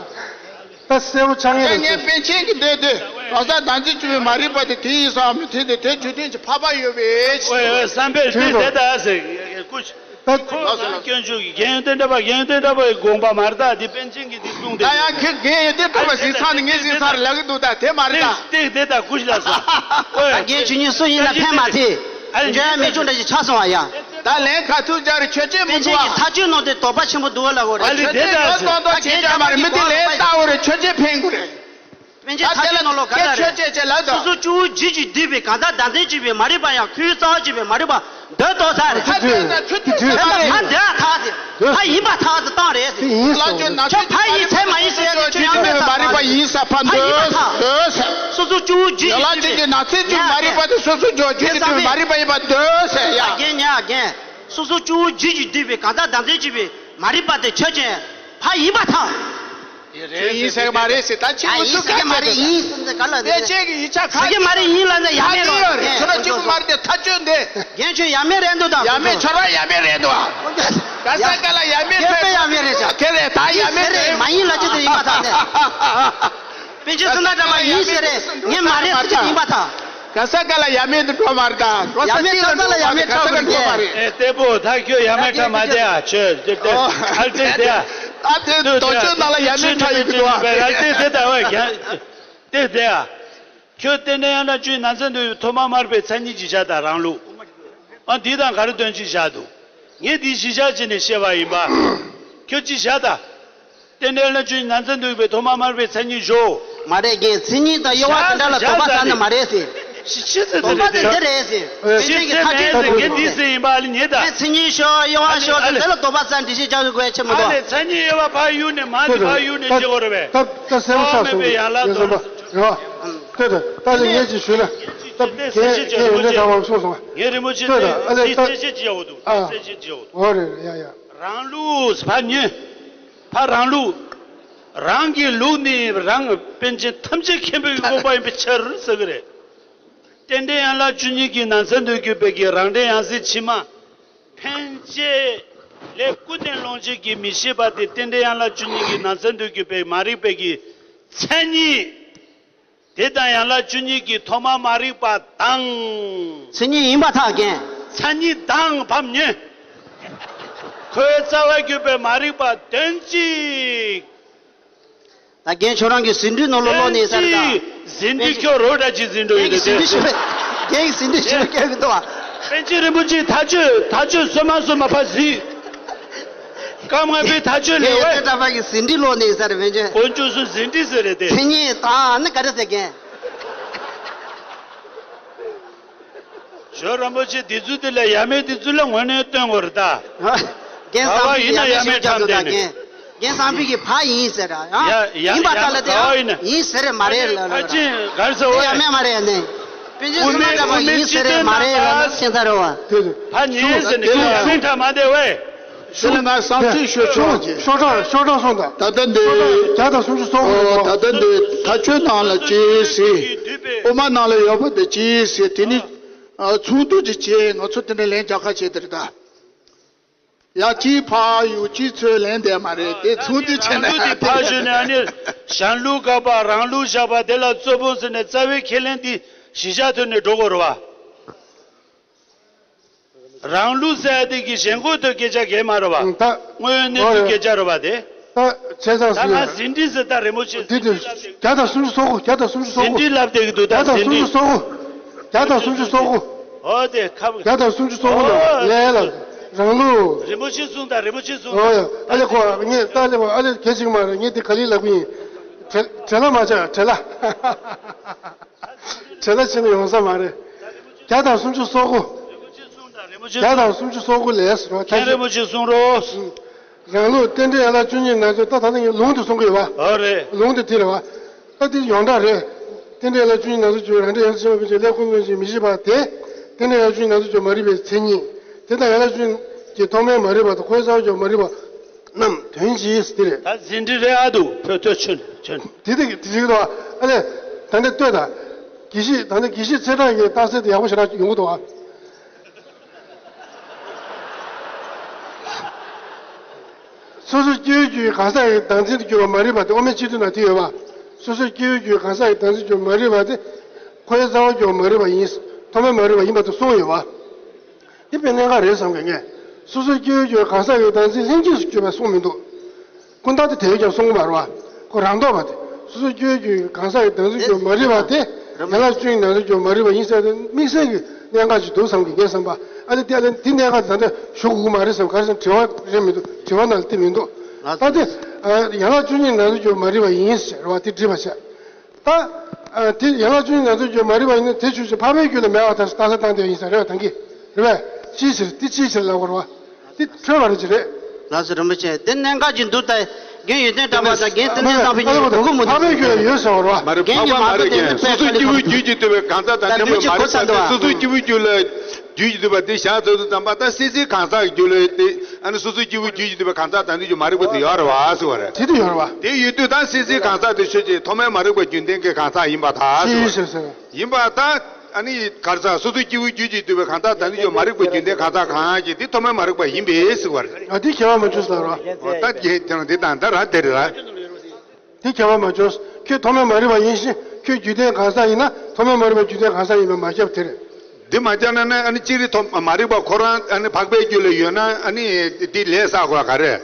ད་སེའུ་ཆང་ངེ་རེད། ངས་པཎ་ཆེན་གྱི་འདོད་དེ་གང་ཟག་བདག་འཛིན་བྱེད་པའི་མ་རིག་པ་དེ་དེ་ཡིན་ས་མི་དེ་དེ་དེ་འཇིག་རྟེན་གྱི་འཕགས་པ་ཡོད་པའི། ཨོ་ཡ་བསམ་པས་དེ་དེ་ད་ཟེར་སྐུ། ད་ཁོ་ད་སྐྱོན་བརྗོད་ཀྱི་རྒན་ཡོན་ཏན་གྲགས་པ་རྒན་ཡོན་ཏན་གྲགས་པ་ཡི་དགོངས་པ་མ་རེད་ད། འདི་པཎ་ཆེན་གྱི་འདི་གསུངས་ཏེ། ད་ཡང་ཁྱེད་རྒན་ཡོན་ཏན་གྲགས་པ་ཟིན་ཚར་ནས་ངས་ཟིན་ཚར་ལབ་གི་འདུག་ད་དེ་མ་རེད་ད། ཏིག་དེ་ད་ཀུ་ཤ་ལ་ས། ཨོ་ཡ། རྒན་ཁྱོད་གཉིས་སུ་ཡིན་ན་ཕན་མ་ཐེ། འཇོན་ཡ་མི་འཇོན་འདྲ་ཞིག་ཆགས་སོང་བ་ཡ། ད་ལན་ཁ་ཐུག་སྦྱར་ཁྱོད་ཅེས་མི་འདུག་ཨ། པཎ་ཆེན་གྱི་ཐག་གཅོད་གནང་དེ་དོགས་པ་ཆེན་པོ་འདུག་ལ་འོ་རེད། ཨ་ལི་དེ་ད་ཟེར། ད་ཁྱེད་ཅེས་མ་རེད་མི་དེ་ལན་ལྟ་འོ་རེད་ཁྱོད་ཅེས་ཕན་གི་རེད། པཎ་ཆེན་ཐག་གཅོད་ནང་ལོགས་ག་ལ་རེད། སོ་སོ་སྐྱེ་བོ་རྒྱུད་ཀྱིས་བསྡུས་པའི་གང་ཟག་བདག་འཛིན་བྱེད་པའི་མ་རིག་པ་ཡང་ཁོའི་རྩ་བ་བྱེད་པའི་མ་རིག་པ་འདོད་དོ་ས་རེད། ད་དེ་ན་ཁྱོད་དེ་ད་ད་ཕ་འདོད་ཨ་ཐག་ཟེར། ཕ་ཡིན་པ་ཐག་ཟེར་བཏང་རེད་ཟེར། ཡིན་ལ་སོ། ཁྱོད་ཕ་ཡིན་ཚད་མ་ཡིན་ཟེར་ཡ་དེ་ཁྱོད་ཡང་མེད་ས་མ་རེད། ཕ་ཡིན་པ་ཐག། སོ་སོ་སྐྱེ་བོ་རྒྱུད་ཀྱིས་བསྡུས་པའི་ཡ་ལ་ཅན་གྱི་ན་ཚེ་བཅུ་མ་རིག་པ་དེ་སོ་སོ་སྐྱེ་བོ་རྒྱུད་ཀྱིས་བསྡུས་པའི་མ་རིག་པ་ཡིན་པ་འདོད་ཟེར་ཡ། རྒན་ཉག་རྒན། སོ་སོ་སྐྱེ་བོ་རྒྱུད་ཀྱིས་བསྡུས་པའི་གང་ཟག་བདག་འཛིན་བྱེད་པའི་མ་རིག་པ་དེ་ཁྱོད་ཅན་ཕ་ཡིན་པ་ཐག། ཁྱོད་ཡིན་ཟེར་གི་མ་རེད་ཟེར་ད་ཁྱེད་ཨ་མུ་ཡིན་ཟེར་གི་མ་རེད་ཡིན་ཟེར་ག་ལ་ཟེར། ཁྱེད་ཀྱི་ཡིག་ཆ་ག་ཟེར་གི་མ་རེད་ཡིན་ལ་ཟེར་ཡ་མེད་རོ། ཁྱོད་རང་གཅིག་པུ་མ་རེད་དེ་ཐག་གཅོད་འདི། རྒན་ཁྱོད་ཡ་མེད་རེད་འདུག་ད། ཡ་མེད་ཁྱོད་རང་ཡ་མེད་རེད་འདུག་ཨ། ག་ས་ག་ལ་ཡ་མེད་ཡ་མེད་ཡ་མེད་རེད་ཤག་དེ་རེད་ད་ཡ་མེད་རེད། མ་ཡིན་ལ་ཅི་དེ་ཡིན་པ་ད་ནས། པཎ་ཆེན་བསོད་ནམས་གྲགས་པ་ཡིན་ཟེར་རེད་ངས་མ་རེད་ཟེར་གི་ཡིན་པ་ད། ག་ས་ག་ལ་ཡ་མེད་དུ་འགྲོ་མ་རེད་ད། འགྲོ་ས་ཡ་མེད་ག་ས་ལ་ཡ་མེད་གྲགས་པ་རེད། ཨེ་ལྟད་པོ་ད་ཁྱོད་ཡ་མེད་གྲགས་མ་བསྡད་ཨ་ཆོས་ཅིག་ལྟ་ཨ་ལྟ་བསྡད་ཨ། ད་དེ་རྡོ་ཆོས་ནང་ལ་ཡ་མེད་གྲགས་ཡོད་གི་འདུག་ཨ། ཨ་ལྟ་བསྡད་ད་བ་ཡ་ལྟ་བསྡད་ཨ། ཁྱོད་རྟེན་འབྲེལ་དབྱར་གནང་བཅུའི་ནང་ཚན་དུ་ཐོག་མ་མར་པའི་མཚན་ཉིད་ཅིག་བཞག་ད་རང་ལུགས། ཨ་འདི་དང་ག་རེ་དོན་ཅིག་བཞག་འདུག་ངས་འདི་གཞི་བཞག་བྱས་ནས་བཤད་པ་ཡིན་པ། ཁྱོད་ཅིག་བཞག་ད། རྟེན་འབྲེལ་དབྱར་གནང་བཅུའི་ནང་ཚན་དུ་ཡོད་པའི་ཐོག་མ་མར་པའི་མཚན་ཉིད་བཞོ། མ་རེད་རྒན་མཚན་ཉིད་དང་དབྱེ་བ་དེ་འདྲ་ལ་དོགས་པ་ཟ་ནི་མ་རེད་ཟེར། ཤི་ཆི་ཚེ་དེ་དོགས་པ་དེ་འདི་རེད་ཟེར། ཤི་ཚེ་མེད་ཟེར་ངས་འདི་ཟེར་ཡིན་པ་ཨ་ལི་ཉེ་ད། ངས་མཚན་ཉིད་ཤོ་དབྱེ་བ་ཤོ་ཟེར་དེ་ལ་དོགས་པ་ཙམ་འདྲི་ཤེས་བྱ་དགོས་ཆེ་མི་འདུག་ཨ་ལས་མཚན་ཉིད་དབྱེ་བ་ཕར་གཡུག་ནས་མ་འདི་ཕར་གཡུག་ནས་བྱེད་དགོས་རེད་པས། ད་ད་གསལ་པོ་ཆགས་སོང་། ཡང་ལ་དོར། རེད་བ། ལྟོས་དང་། ད་ལས་ངས་ཅིག་ཞུས་ན། ད་ངས་ཅིག་ཞུས་ན། རིན་པོ་ཆེ། ངས་རིན་པོ་ཆེ་ལྟོས་དང་། ཨ་ལས་ད། གསལ་བཤད་ཅིག་བྱ་འོ་འདུག་ཨ། གསལ་བཤད་ཅིག་བྱ་འོ་འདུག་འོ་རེད་རེད། ཡ་ཡ། རང་ལུགས་ཕར་ཉོན། ཕར་རང་ལུགས། རང་གི་ལུགས་ནི་རང་པཎ་ཆེན་ཐམས་ཅད་མཁྱེན་པའི་དབང་པོ་ཡིན་པའི་ཕྱིར་ཟེར་གི་རེད། རྟེན་འབྲེལ་ཡན་ལག་བཅུ་གཉིས་ཀྱི་ནང་ཚན་དུ་གྱུར་པའི་གི་རང་འབྲས་ཡང་སྲིད་ཕྱི་མ། ཕན་བྱེད་ལས་ཀུན་ནས་སློང་བྱེད་ཀྱི་མི་ཤེས་པ་དེ་རྟེན་འབྲེལ་ཡན་ལག་བཅུ་གཉིས་ཀྱི་ནང་ཚན་དུ་གྱུར་པའི་མ་རིག་པའི་གི་མཚན་ཉིད། དེ་དང་ཡན་ལག་བཅུ་གཉིས་ཀྱི་ཐོག་མ་མ་རིག་པ་དང་། མཚན་ཉིད་ཡིན་པར་ཐལ་རྐྱེན། མཚན་ཉིད་དང་ཕར་ཉོན། ཁོའི་རྩ་བར་གྱུར་པའི་མ་རིག་པ་དོན་གཅིག་ད་རྒན་ཁྱོད་རང་གི་ཟིན་བྲིས་ནང་ལོགས་ནས་ས་རེད་ད། ཟིན་བྲིས་ཁྱོད་རོ་འདྲ་ཅིག་ཟིན་འགྲོ་ཡོད་དེ་ཟིན་བྲིས་ཞུ་བས། རྒན་གྱི་ཟིན་བྲིས་ཞུ་བས་སྐྱོན་གི་འདུག་བ། པཎ་ཆེན་རིན་པོ་ཆེ་ཐག་གཅོད་ཐག་གཅོད་སོ་མ་སོ་མ་ཕ་ཟིན། སྐབས་ལྔ་པའི་ཐག་གཅོད་ལས་རྒན་ཡོད་ཚད་གྲྭ་པ་གི་ཟིན་བྲིས་ལོག་ནས་ས་རེད་བན་ཆེན། དཀོན་མཆོག་གསུམ་ཟིན་བྲིས་ཟེར་རེད་དེ། མཚན་ཉིད་དང་ནི་ག་རེ་ཟེར་རྒན། ཇོ་རིན་པོ་ཆེ་འདི་ཚོ་དེ་ལ་ཡ་མེད་འདི་ཚོ་ལ་ངོས་ནས་སྟོན་དགོས་རེད་ད། རྒན་བསམ་འཕེལ་གྱིས་ཡ་མེད་ཞུ་བྱ་འདུག་ད་རྒན། རྒན་བསམ་འཕེལ་གྱིས་ཕ་ཡིན་ཟེར་ར། ཡ་ཡ་ཡིན་པ་ལྟར་ལ་དེ་ཡང་ཡིན་ཟེར་རེད་མ་རེད་ལ་ལ་ཕ་ཆེན་གར་ཟེར་བ། ཡ་མེད་མ་རེད་ནས། པཎ་ཆེན་སུ་མ་འདྲ་བ་ཡིན་ཟེར་རེད་མ་རེད་ལ་ལ་ཤེས་ཚར་རེད་བ། ཕ་ཉེས་ཟེར་ནས་ཡ་མེད་ཐ་མ་དེ་བས། དེ་ལ་ང་བསམ་ཚུལ་ཤོད་ཆོག་ཅེས། ཤོག་གྲངས་ཤོག་གྲངས་སོང་ད། ད་ལྟ་འདི། བརྒྱ་དང་སུམ་ཅུ་སོ་དགུ། ཨོ་ད་ལྟ་འདི་ཐག་ཆོད་ནང་ལ་ཅི་ཟེར། དབུ་མ་ནང་ལ་ཡོད་པ་དེ་ཅི་ཟེར་དེ་ནི། ཨ་ཚོགས་འདུ་ཅིག་བྱས་ང་ཚོ་དེ་འདྲ་ལན་རྒྱག་ཁ་བྱས་དེ་རེད་ད། ཡ་གཅིག་ཕར་གཡུག་གཅིག་ཚུར་ལན་འདེབས་མ་རེད་དེ་ཚོགས་འདུ་བྱས་ན། རང་ལུགས་དེ་ཕར་ཞུས་ནས་ཨ་ནི་གཞན་ལུགས་དགག་པ་རང་ལུགས་བཞག་པ་དེ་ལ་རྩོད་སྤོང་ཟེར་ནས་རྩ་བའི་ཁས་ལེན་དེ་གཞི་བཞག་ཐོག་ནས་འགྲོ་དགོས་རེད་བ། རང་ལུགས་ཟེར་ཡ་དེ་གི་ཞེན་ཁོག་ཏུ་སྐད་ཆ་གས་མ་རེད་བ། ད་དངོས་ཡོད་གནས་ཚུལ་སྐད་ཆ་རེད་བ་དེ། ད་བྱས་ཙང་ད་ང་ཟིན་ཟིན་བྲིས་ཟེར་ད་རིན་པོ་ཆེ་འདི་ཟིན་དུས་བྲིས་ལབ་བསྡད་ཀྱི་འདུག་ད་བརྒྱ་དང་སུམ་ཅུ་སོ་དགུ། བརྒྱ་དང་སུམ་ཅུ་སོ་དགུ། བརྒྱ་དང་སུམ་ཅུ་སོ་དགུ། བརྒྱ་དང་སུམ་ཅུ་སོ་དགུ། ཨོ་དེ་ཁ་བརྒྱ་དང་སུམ་ཅུ་སོ་དགུ་ལ་ཨོ་ལས་ལ་རང་ལུགས། རིན་པོ་ཆེ་གསུངས་ད་རིན་པོ་ཆེ་གསུངས་ཨོ་ད། ཡ་ཨ་ལེ་ཁོ་ངས་ད་ལེ་ཨ་ལེ་གལ་ཆེ་གི་མ་རེད། ངས་དེ་ག་ལེ་ལབ་གི་ཡིན། བྲེལ་བྲེལ་ལ་མ་ཆགས་བྲེལ་ལ། བྲེལ་ལ་ཕྱིན་ན་ཡོང་ས་མ་རེད། བརྒྱ་དང་སུམ་ཅུ་སོ་དགུ། བརྒྱ་དང་སུམ་ཅུ་སོ་དགུ་ལས་ཟེར་བ་ཐ་མཁན་རིན་པོ་ཆེ་གསུང་རོགས། རང་ལུགས་རྟེན་འབྲེལ་ཡན་ལག་བཅུ་གཉིས་ནང་ཚུད་ད་ད་ནི་ངས་ལུང་དུ་གསུང་གི་ཡོད་བ། ཨོ་རེད། ལུང་དུ་དེ་རེད་བ། ད་དེ་ཡོངས་གྲགས་རེད། རྟེན་འབྲེལ་ཡན་ལག་བཅུ་གཉིས་ནང་ཚུད་ཀྱི་རང་འབྲས་ཡང་སྲིད་ཕྱི་མ་ཕན་ཆད་ལས་ཀུན་ལོན་ཅིང་མི་ཤེས་པ་དེ། རྟེན་འབྲེལ་ཡན་ལག་བཅུ་གཉིས་ནང་ཚུད་ཀྱི་མ་རིག་པའི་མཚན་ཉིད། དེ་དང་ཡན་ལག་བཅུ་གཉིས་ཀྱི་ཐོག་མའི་མ་རིག་པ་དང་ཁོའི་རྩ་བ་ཀྱང་མ་རིག་པ། རྣམས་དོན་གྱིས་དེ་རེད། ད་ཟིན་བྲིས་རེད་ཨ་འདུག་བོད་ཐོས་ཆོན་ཆོན། དེ་དེ་དེ་ཞིག་དང་ཨ་ལས། ད་ནི་ལྟོས་དང་། དགེ་བཤེས་ད་ནི་དགེ་བཤེས་ཚེ་དྲག་གི་རྟགས་གསལ་དེ་ཡག་པོ་ཞེ་དྲག་ཡོང་གི་འདུག་ཨ། སོ་སོ་སྐྱེ་བོའི་རྒྱུད་གང་ཟག་གི་བདག་འཛིན་དུ་གྱུར་པ་མ་རིག་པ་དེ་དབུ་མའི་སྤྱི་དོན་ན་དེ་ཡོད་པ། སོ་སོ་སྐྱེ་བོའི་རྒྱུད་གང་ཟག་གི་བདག་འཛིན་དུ་གྱུར་པ་མ་རིག་པ་དེ། ཁོའི་རྩ་བ་གྱུར་པ་མ་རིག་པ་ཡིན། ཐོག་མའི་མ་རིག་པ་ཡིན་པ་དེ་གསུངས་ཡོད་པ། འདི་དཔེ་གནད་འགག་རེད་བསམ་གི་ངས། སོ་སོའི་སྐྱེ་བོའི་རྒྱུད་གང་ཟག་གི་བདག་འཛིན་ལྷན་སྐྱེས་སུ་གྱུར་པའི་གསུང་མི་འདུག་ཀུན་བཏགས་དེ་དེ་བས་ཀྱང་གསུང་གི་མ་རེད་བ། ཁོ་རང་ལྡོག་པ་དེ། སོ་སོའི་སྐྱེ་བོའི་རྒྱུད་གང་ཟག་གི་བདག་འཛིན་གྱི་མ་རིག་པ་དེ། ཡན་ལག་བཅུ་གཉིས་ནང་ཚུད་ཀྱི་མ་རིག་པ་ཡིན་ཟེར་ཏེ་དམིགས་བསལ་གྱི་གནད་འགག་ཅིག་འདུག་བསམ་གི་ངས་བསམ་པ། ཨ་ནི་དེ་ཨ་ནི་དེ་གནད་འགག་ད་ལྟ་ཞུ་དགོས་ཀྱི་མ་རེད་བསམ། ག་རེ་ཟེར་ན་དྲི་བ་རེད་མི་འདུག་དྲི་བ་ནང་ལ་དེ་མི་འདུག་ད་དེ། ཡན་ལག་བཅུ་གཉིས་ནང་ཚུད་ཀྱི་མ་རིག་པ་ཡིན་ཟེར་བ་དེ་འགྲིག་པ་བྱས། ད། ཨ་དེ་ཡན་ལག་བཅུ་གཉིས་ནང་ཚུད་ཀྱི་མ་རིག་པ་ཡིན་ན་དེ་ཆོས་ཅན་འཕགས་པའི་རྒྱུད་ལ་མེད་པར་ཐལ་ཟེར་རྟགས་གསལ་བཏང་བསྡད་ཡིན་ས་རེད་བ་ད་གིན། རེད་བས། ཅིའི་ཕྱིར་དེ་ཅིའི་ཕྱིར་ལབ་དགོས་རེད་བ། དེ་འཕྲོས་པ་རེད་ཅི་རེད། ལགས་སོ་རིན་པོ་ཆེ་དེ་གནད་འགག་ཅིག་འདུག་ད་རྒན་ཡོན་ཏན་གྲགས་པ་དང་རྒན་བསྟན་འཛིན་བཟང་པོ་གཉིས་དགོངས་པ་མི་འཕགས་པའི་རྒྱུད་ལ་ཡོད་ཟེར་བ་རེད་བ། མ་རེད། རྒན་གྱིས་མ་འཕགས་པ་མ་རེད། རྒན་སོ་སོའི་སྐྱེ་བོའི་རྒྱུད་ཀྱིས་བསྡུས་པའི་གང་ཟག་དང་དེ་ལ་རིན་པོ་ཆེ་གོ་ཚར་འདུག་བ། སོ་སོའི་སྐྱེ་བོའི་རྒྱུད་ལ། རྒྱུད་ཀྱི་འདུས་པ་དེ་བཞག་ཚར་དུས་ཙམ་པ་ད་སྲིད་རྩེའི་གང་ཟག་གི་རྒྱུད་ལ་དེ་ཨ་ནི་སོ་སོའི་སྐྱེ་བོའི་རྒྱུད་ཀྱི་འདུས་པའི་གང་ཟག་དང་དུས་ཀྱི་མ་རིག་པ་དེ་ཡོད་རེད་བ་ཟེར་བ་རེད། དེ་དུ་ཡོད་རེད་བ། དེ་ཡོད་དུས་ད་སྲིད་རྩེའི་གང་ཟག་དེ་ཤོད་ཅིག་ཐོག་མའི་མ་རིག་པ་རྒྱུན་ལྡན་གྱི་གང་ཟག་ཡིན་པ་ད་ཟེར་བ་རེད། ཡིན་པ་ད་ཨ་ནི་གར་ཟག་སོ་སོའི་སྐྱེ་བོའི་རྒྱུད་ཀྱི་འདུས་པའི་གང་ཟག་དང་དུས་ཀྱི་མ་རིག་པ་རྒྱུན་ལྡན་གང་ཟག་གང་ཡང་ཅིག་དེ་ཐོག་མའི་མ་རིག་པ་ཡིན་པས་ཟེར་བ་རེད། ཨ་དེ་ཁྱད་པར་མ་བྱུང་ཟེར་བ་རེད། ད་དེ་དང་དེ་དང་ད་ར་དེ་རེད་ར། དེ་ཁྱད་པར་མ་བྱུང་། ཁྱོད་ཐོག་མའི་མ་རིག་པ་ཡིན་ཞིང་ཁྱོད་རྒྱུད་ལྡན་གང་ཟག་ཡིན་ན་ཐོག་མའི་མ་རིག་པ་རྒྱུད་ལྡན་གང་ཟག་ཡིན་པས་མ་ཁྱབ་དེ་རེད། འདི་མ་ཁྱབ་ན་ནི་ཨ་ནི་སྤྱིར་ཐོག་མ་རིག་པ་ཁོ་རང་ཨ་ནི་འཕགས་པའི་རྒྱུད་ལ་ཡོད་ན་ཨ་ནི་འདི་ལས་བསགས་དགོས་ག་རེ།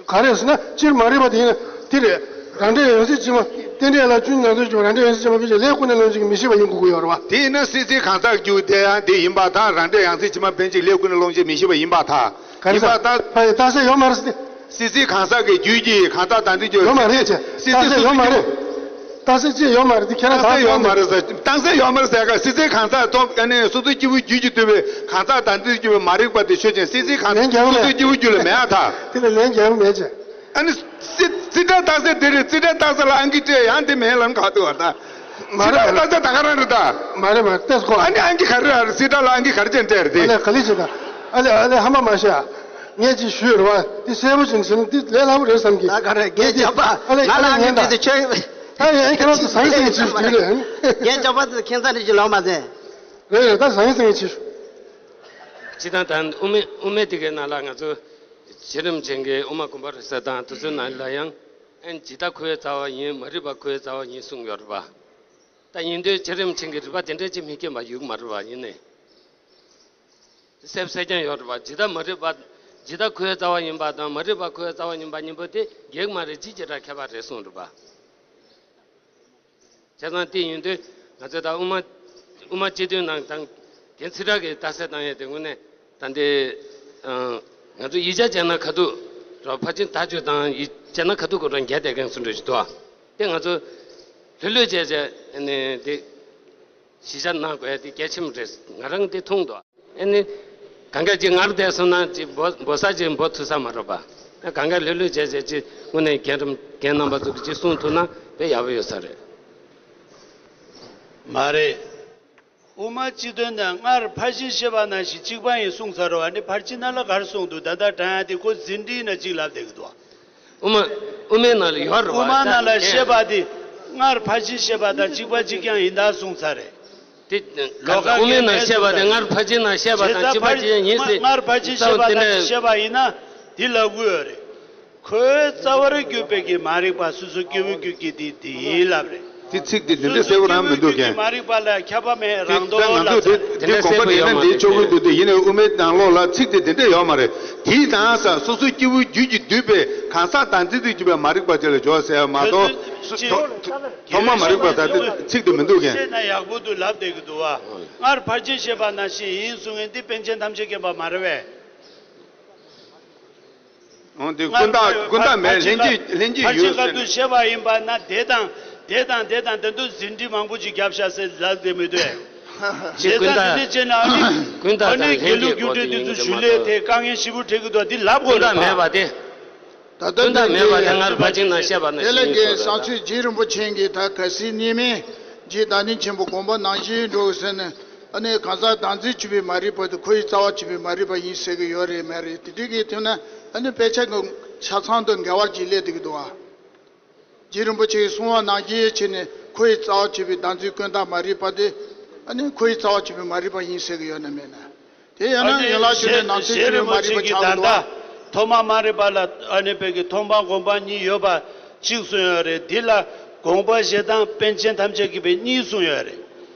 ག་རེ་ཟེར་ན་སྤྱིར་མ་རིག་པ་དེ་ཡིན་ན་དེ་རེད། རང་འབྲས་ཡང་སྲིད་ཕྱི་མ་རྟེན་འབྲེལ་ལ་བཅུ་གཉིས་ནང་ཚུད་ཀྱི་རང་འབྲས་ཡང་སྲིད་ཕྱི་མ་ཕན་ཆད་ལས་ཀུན་ནས་སློང་བྱེད་ཀྱི་མི་ཤེས་པ་ཡིན་དགོས་ཀྱི་ཡོད་རེད་བ། དེ་ཡིན་ན་སྲིད་རྩེའི་གང་ཟག་རྒྱུད་དེ་ཡང་དེ་ཡིན་པ་དང་རང་འབྲས་ཡང་སྲིད་ཕྱི་མ་ཕན་ཆད་ལས་ཀུན་ནས་སློང་བྱེད་མི་ཤེས་པ་ཡིན་པ་དང་། ག་རེ་ཡིན་པ་ཟེར། དང་། ཕ་ཡི་རྟགས་གསལ་ཡོད་མ་རེད་ཟེར་ཏེ། སྲིད་རྩེའི་གང་ཟག་གི་རྒྱུད་ཀྱི་གང་ཟག་དང་དུས་ཀྱི་ཡོད་མ་རེད་ཅེ། སྲིད་རྩེ་རྟགས་གསལ་ཡོད་མ་རེད། རྟགས་གསལ་ཅི་ཡོད་མ་རེད། དེ་ཁྱེད་རང་རྟགས་གསལ་ཡོད་མ་རེད་ཟེར། རྟགས་གསལ་ཡོད་མ་རེད་ཟེར་ག་སྲིད་རྩེའི་གང་ཟག་ཐོབ་ཨ་ནི་སོ་སོའི་སྐྱེས་བུ་རྒྱུད་ཀྱིས་བསྡུས་པའི་གང་ཟག་དང་དེ་བསྡུས་པའི་མ་རིག་པ་དེ་ཆོས་ཅན། སྲིད་རྩེའི་གང་ཟག་ལན་རྒྱག་སོ་སོའི་སྐྱེས་བུ་རྒྱུད་ལ་མེད་ཨ་ད། དེ་ལ་ལན་རྒྱག་མེད་ཅེ། ཨ་ནི་སྲིད་རྩེའི་རྟགས་གསལ་དེ་རེད། སྲིད་རྩེའི་རྟགས་གསལ་ལ་ཨང་ཀི་སྤྲད་ཡང་དེ་མེད་ལམ་ག་འདུག་བ་ད། མ་སྲིད་རྩེའི་རེད། རྟགས་གསལ་ད་ག་རང་རེད་ད། མ་རེད་མ་རེད། ལྟས་སོ། ཨ་ནི་ཨང་ཀི་ག་རེ་རེད། སྲིད་རྩེ་ལ་ཨང་ཀི་ག་རེ་ཅན་སྤྲད་རེད་དེ། ཨ་ལས་ག་ལེ་བྱེད་ད། ཨ་ལས་ཨ་ལས་ཧ་མ་མ་ཤེས་ཨ། ངས་ཅིག་ཞུས་རེད་བ། འདི་གསལ་པོ་ཅིག་བྱས་ན་འདི་ལས་སླ་པོ་རེད་བསམ་གི། ད་ག་རེ་རྒན་ཇག་པ། ཨ་ལས་ང་ཨ་ལས་ལ་ཨང་ཀི་ངན་ད། སྤྲད་དེ་ཁྱོད། ད་ཡང་ཁྱེད་རང་ཚོ་ཟང་ཟིང་ཅིག་བྱས་རེད། རྒན་ཇག་པ་དེ་ཁྱད་མཚར་རེ་ཅིག་ལོག་མ་ཟད། རེད་རེད། ད་ཟང་ཟིང་ཅིག་ཞུ། སྤྱིར་བཏང་ད་དབུ་མའི་དབུ་མའི་དེ་གའི་ནང་ལ་ང་ཚོ་ཆེ་རིམ་ཅན་གྱི་དབུ་མ་དགོངས་པ་རབ་གསལ་དང་དེ་ཚོའི་ནང་ལ་ཡང་ཨན་ཇི་ལྟ་ཁོའི་རྩ་བ་ཡིན། མ་རིག་པ་ཁོའི་རྩ་བ་ཡིན་གསུངས་ཡོད་རེད་པ། ད་ཡིན་དུས་ཆེ་རིམ་ཅན་གྱི་རིགས་པ་དེ་འདྲ་ཅིག་མི་སྐྱེ་བ་ཡོད་མ་རེད་པ། ཡིན་ནའི་གསལ་གསལ་རྐྱང་ཡོད་རེད་པ། ཇི་ལྟ་མ་རིག་པ། ཇི་ལྟ་ཁོའི་རྩ་བ་ཡིན་པ་དང་མ་རིག་པ་ཁོའི་རྩ་བ་ཡིན་པ་གཉིས་པོ་དེ་འགལ་མ་རེད། ཅིག་ཅིག་ར་ཁྱད་པར་རེད་གསུངས་རེད་པ། བྱས་ཙང་དེ་ཡིན་དུས་ང་ཚོས་ད་དབུ་མ་དབུ་མ་སྤྱི་དོན་ནང་དང་རྒན་ཚེ་བཀྲ་གིས་རྟགས་གསལ་བཏང་ཡས་དེ་དངོས་གནས་ད་འདི་ང་ཚོ་ཡིག་ཆ་བྱས་ན་ཁ་ཐུག་རོ་ཕར་ཕྱིན་དག་བཅུ་དང་ཡིག་བྱས་ན་ཁ་ཐུག་གོ་རང་རྒྱལ་དེ་གན་སུ་འགྲོ་ཞིག་འདུག་ཨ། དེ་ང་ཚོ་ལྷོད་ལྷོད་བྱས་བྱས་ནས་དེ་གཞི་བཞག་གནང་དགོས་ཡ་དེ་གལ་ཆེན་པོ་རེད། ང་རང་དེ་མཐོང་འདུག་ཨ་ནི་གང་ག་ཅིག་ངར་བསྡད་སོང་ན་ཅིག་འབོ་འབོ་ས་ཅིག་འབོ་ཐུབ་ས་མ་རེད་པ། གང་ག་ལྷོད་ལྷོད་བྱས་བྱས་ཅིག་དངོས་གནས་རྒན་རམ་རྒན་རྣམ་པ་ཚོ་གིས་ཅིག་གསུང་ཐུབ་ན་དཔེ་ཡག་པོ་ཡོད་ས་རེད། མ་རེད། དབུ་མ་སྤྱི་དོན་ནང་སྔར་ཕར་ཕྱིན་བཤད་པ་ནང་བཞིན་གཅིག་པ་ཡིན་གསུངས་ཚར་རོ། ཨ་ནི་ཕར་ཕྱིན་ནང་ལ་ག་རེ་གསུངས་འདུག་ད་ལྟ་དྲང་ཡ་དེ་ཁོ་ཟིན་བྲིས་ན་གཅིག་ལབ་བསྡད་ཀྱི་འདུག་དབུ་མ་དབུ་མའི་ནང་ལ་ཡོད་རེད་པ། དབུ་མ་ནང་ལ་བཤད་པ་དེ་སྔར་ཕར་ཕྱིན་བཤད་པ་དང་གཅིག་པ་གཅིག་རྐྱང་ཡིན་ད་གསུངས་ཚར་རེད། དེ་ལོ་ཀ་དབུ་མའི་ནང་བཤད་པ་དེ་སྔར་ཕར་ཕྱིན་ནང་བཤད་པ་དང་གཅིག་པ་གཅིག་ཡིན་ཟེར། སྔར་ཕར་ཕྱིན་བཤད་པ་དང་བཤད་པ་ཡིན་ན་དེ་ལབ་དགོས་ཡོད་རེད། ཁོའི་རྩ་བར་གྱུར་པའི་གི་མ་རིག་པ་སོ་སོ་སྐྱེ་བོའི་རྒྱུད་ཀྱི་དེ་དེ་ཡིན་ལབ་རེད། དེ་ཚིག་དེ་དེ་འདྲ་གསལ་པོ་རང་མི་འདུག་གས། མ་རིག་པ་ལ་ཁྱབ་པ་མེད་རང་དོན་ལ་ད་ང་ཚོས་དེ་དེ་དགོངས་པ་དེ་ནས་འདི་ཆོག་གི་འདུག་དེ་ཡིན་ནའི་དབུ་མའི་ནང་ལོགས་ལ་ཚིག་དེ་དེ་འདྲ་ཡོད་མ་རེད། དེའི་དང་ས་སོ་སོའི་སྐྱེ་བོའི་རྒྱུད་ཀྱིས་བསྡུས་པའི་གང་ཟག་དང་དེ་དུས་གྱུར་པའི་མ་རིག་པ་དེ་ལ་འཇོག་ཟེར་བ་མ་གཏོགས་ཐོག་མ་མ་རིག་པ་ད་དེ་ཚིག་དེ་མི་འདུག་གས། བཤད་ན་ཡག་པོ་འདུག་ལབ་བསྡད་ཀྱི་འདུག་བ། སྔར་ཕར་ཕྱིན་བཤད་པ་ནང་བཞིན་ཡིན་གསུང་མཁན་འདི་པཎ་ཆེན་ཐམས་ཅད་མཁྱེན་པ་མ་རེད་པས། འོང་དེ་ཀུན་བརྟགས་ཀུན་བརྟགས་མེད་ལྷན་སྐྱེས་ལྷན་སྐྱེས་ཡོད་ཟེར། ཕར་ཕྱིན་ཁ་ཐུག་བཤད་པ་ཡིན་པ་ན་དེ་དང་དེ་དང་དེ་དང་དེ་འདུག་ཟིན་བྲིས་མང་པོ་ཅིག་བརྒྱབ་ཤག་ཟེར་ལབ་བསྡད་མི་འདུག་བྱས་ཙང་དེ་འདྲ་བྱས་ན་ཨ་ནི་ཀུན་བརྟགས་ཨ་ནི་དང་དགེ་ལུགས་རྒྱུགས་སྤྲོད་དེ་ཚོ་ཞུ་ལས་དེ་དཀའ་ངལ་ཞེ་པོ་འཕྲད་ཀྱི་འདུག་དེ་ལབ་དགོས་རེད་པ། ཀུན་བརྟགས་མེད་པ་དེ། ད་ལྟ་ཀུན་བརྟགས་མེད་པ་དེ་སྔར་ཕར་ཕྱིན་ནང་བཤད་པ་ནང་བཞིན་ཡིན་དགོས་རེད་ད། དེ་ལ་རྒན་བྱང་ཆུབ་རྗེ་རིན་པོ་ཆེ་གིས་ད་གལ་སྲིད་གཉིས་མེད་རྗེ་བདག་ཉིད་ཆེན་པོ་དགོངས་པ་ནང་བཞིན་འགྲོ་ཟེར་ནས། ཨ་ནི་གང་ཟག་བདག་འཛིན་བྱེད་པའི་མ་རིག་པ་དེ་ཁོ་ཡི་རྩ་བ་བྱེད་པའི་མ་རིག་པ་ཡིན་ཟེར་གྱི་ཡོད་རེད་མ་རེད། དེ་འདྲ་གི་དོན་ན་ཨ་ནི་དཔེ་ཆ་གི་ཆ་ཚང་དང་འགལ་བ་ཅིག་སླེབས་བསྡད་ཀྱི་འདུག་ཨ། རྗེ་རིན་པོ་ཆེས་གསུངས་པ་ནང་བཞིན་བྱས་ནས་ཁོ་ཡི་རྩ་བ་བྱེད་པའི་བདག་འཛིན་ཀུན་བརྟགས་མ་རིག་པ་དེ་ཨ་ནི་ཁོ་ཡི་རྩ་བ་བྱེད་པའི་མ་རིག་པ་ཡིན་ཟེར་གྱི་ཡོད་ན་མེད་ན། དེ་ཡང་ན་ཡན་ལག་བཅུ་གཉིས་ནང་ཚན་བཅུ་པའི་མ་རིག་པ་ཆགས་འདུག་ཨ། ཐོག་མ་མ་རིག་པ་ལ་ཨ་ནི་དཔེ་གི་མཐོང་སྤང་སྒོམ་སྤང་གཉིས་ཡོད་པ་གཅིག་གསུངས་ཡོད་རེད། འདི་ལ་དགོངས་པ་བཞེས་སྟངས་པཎ་ཆེན་ཐམས་ཅད་མཁྱེན་པའི་གཉིས་གསུངས་ཡོད་རེད།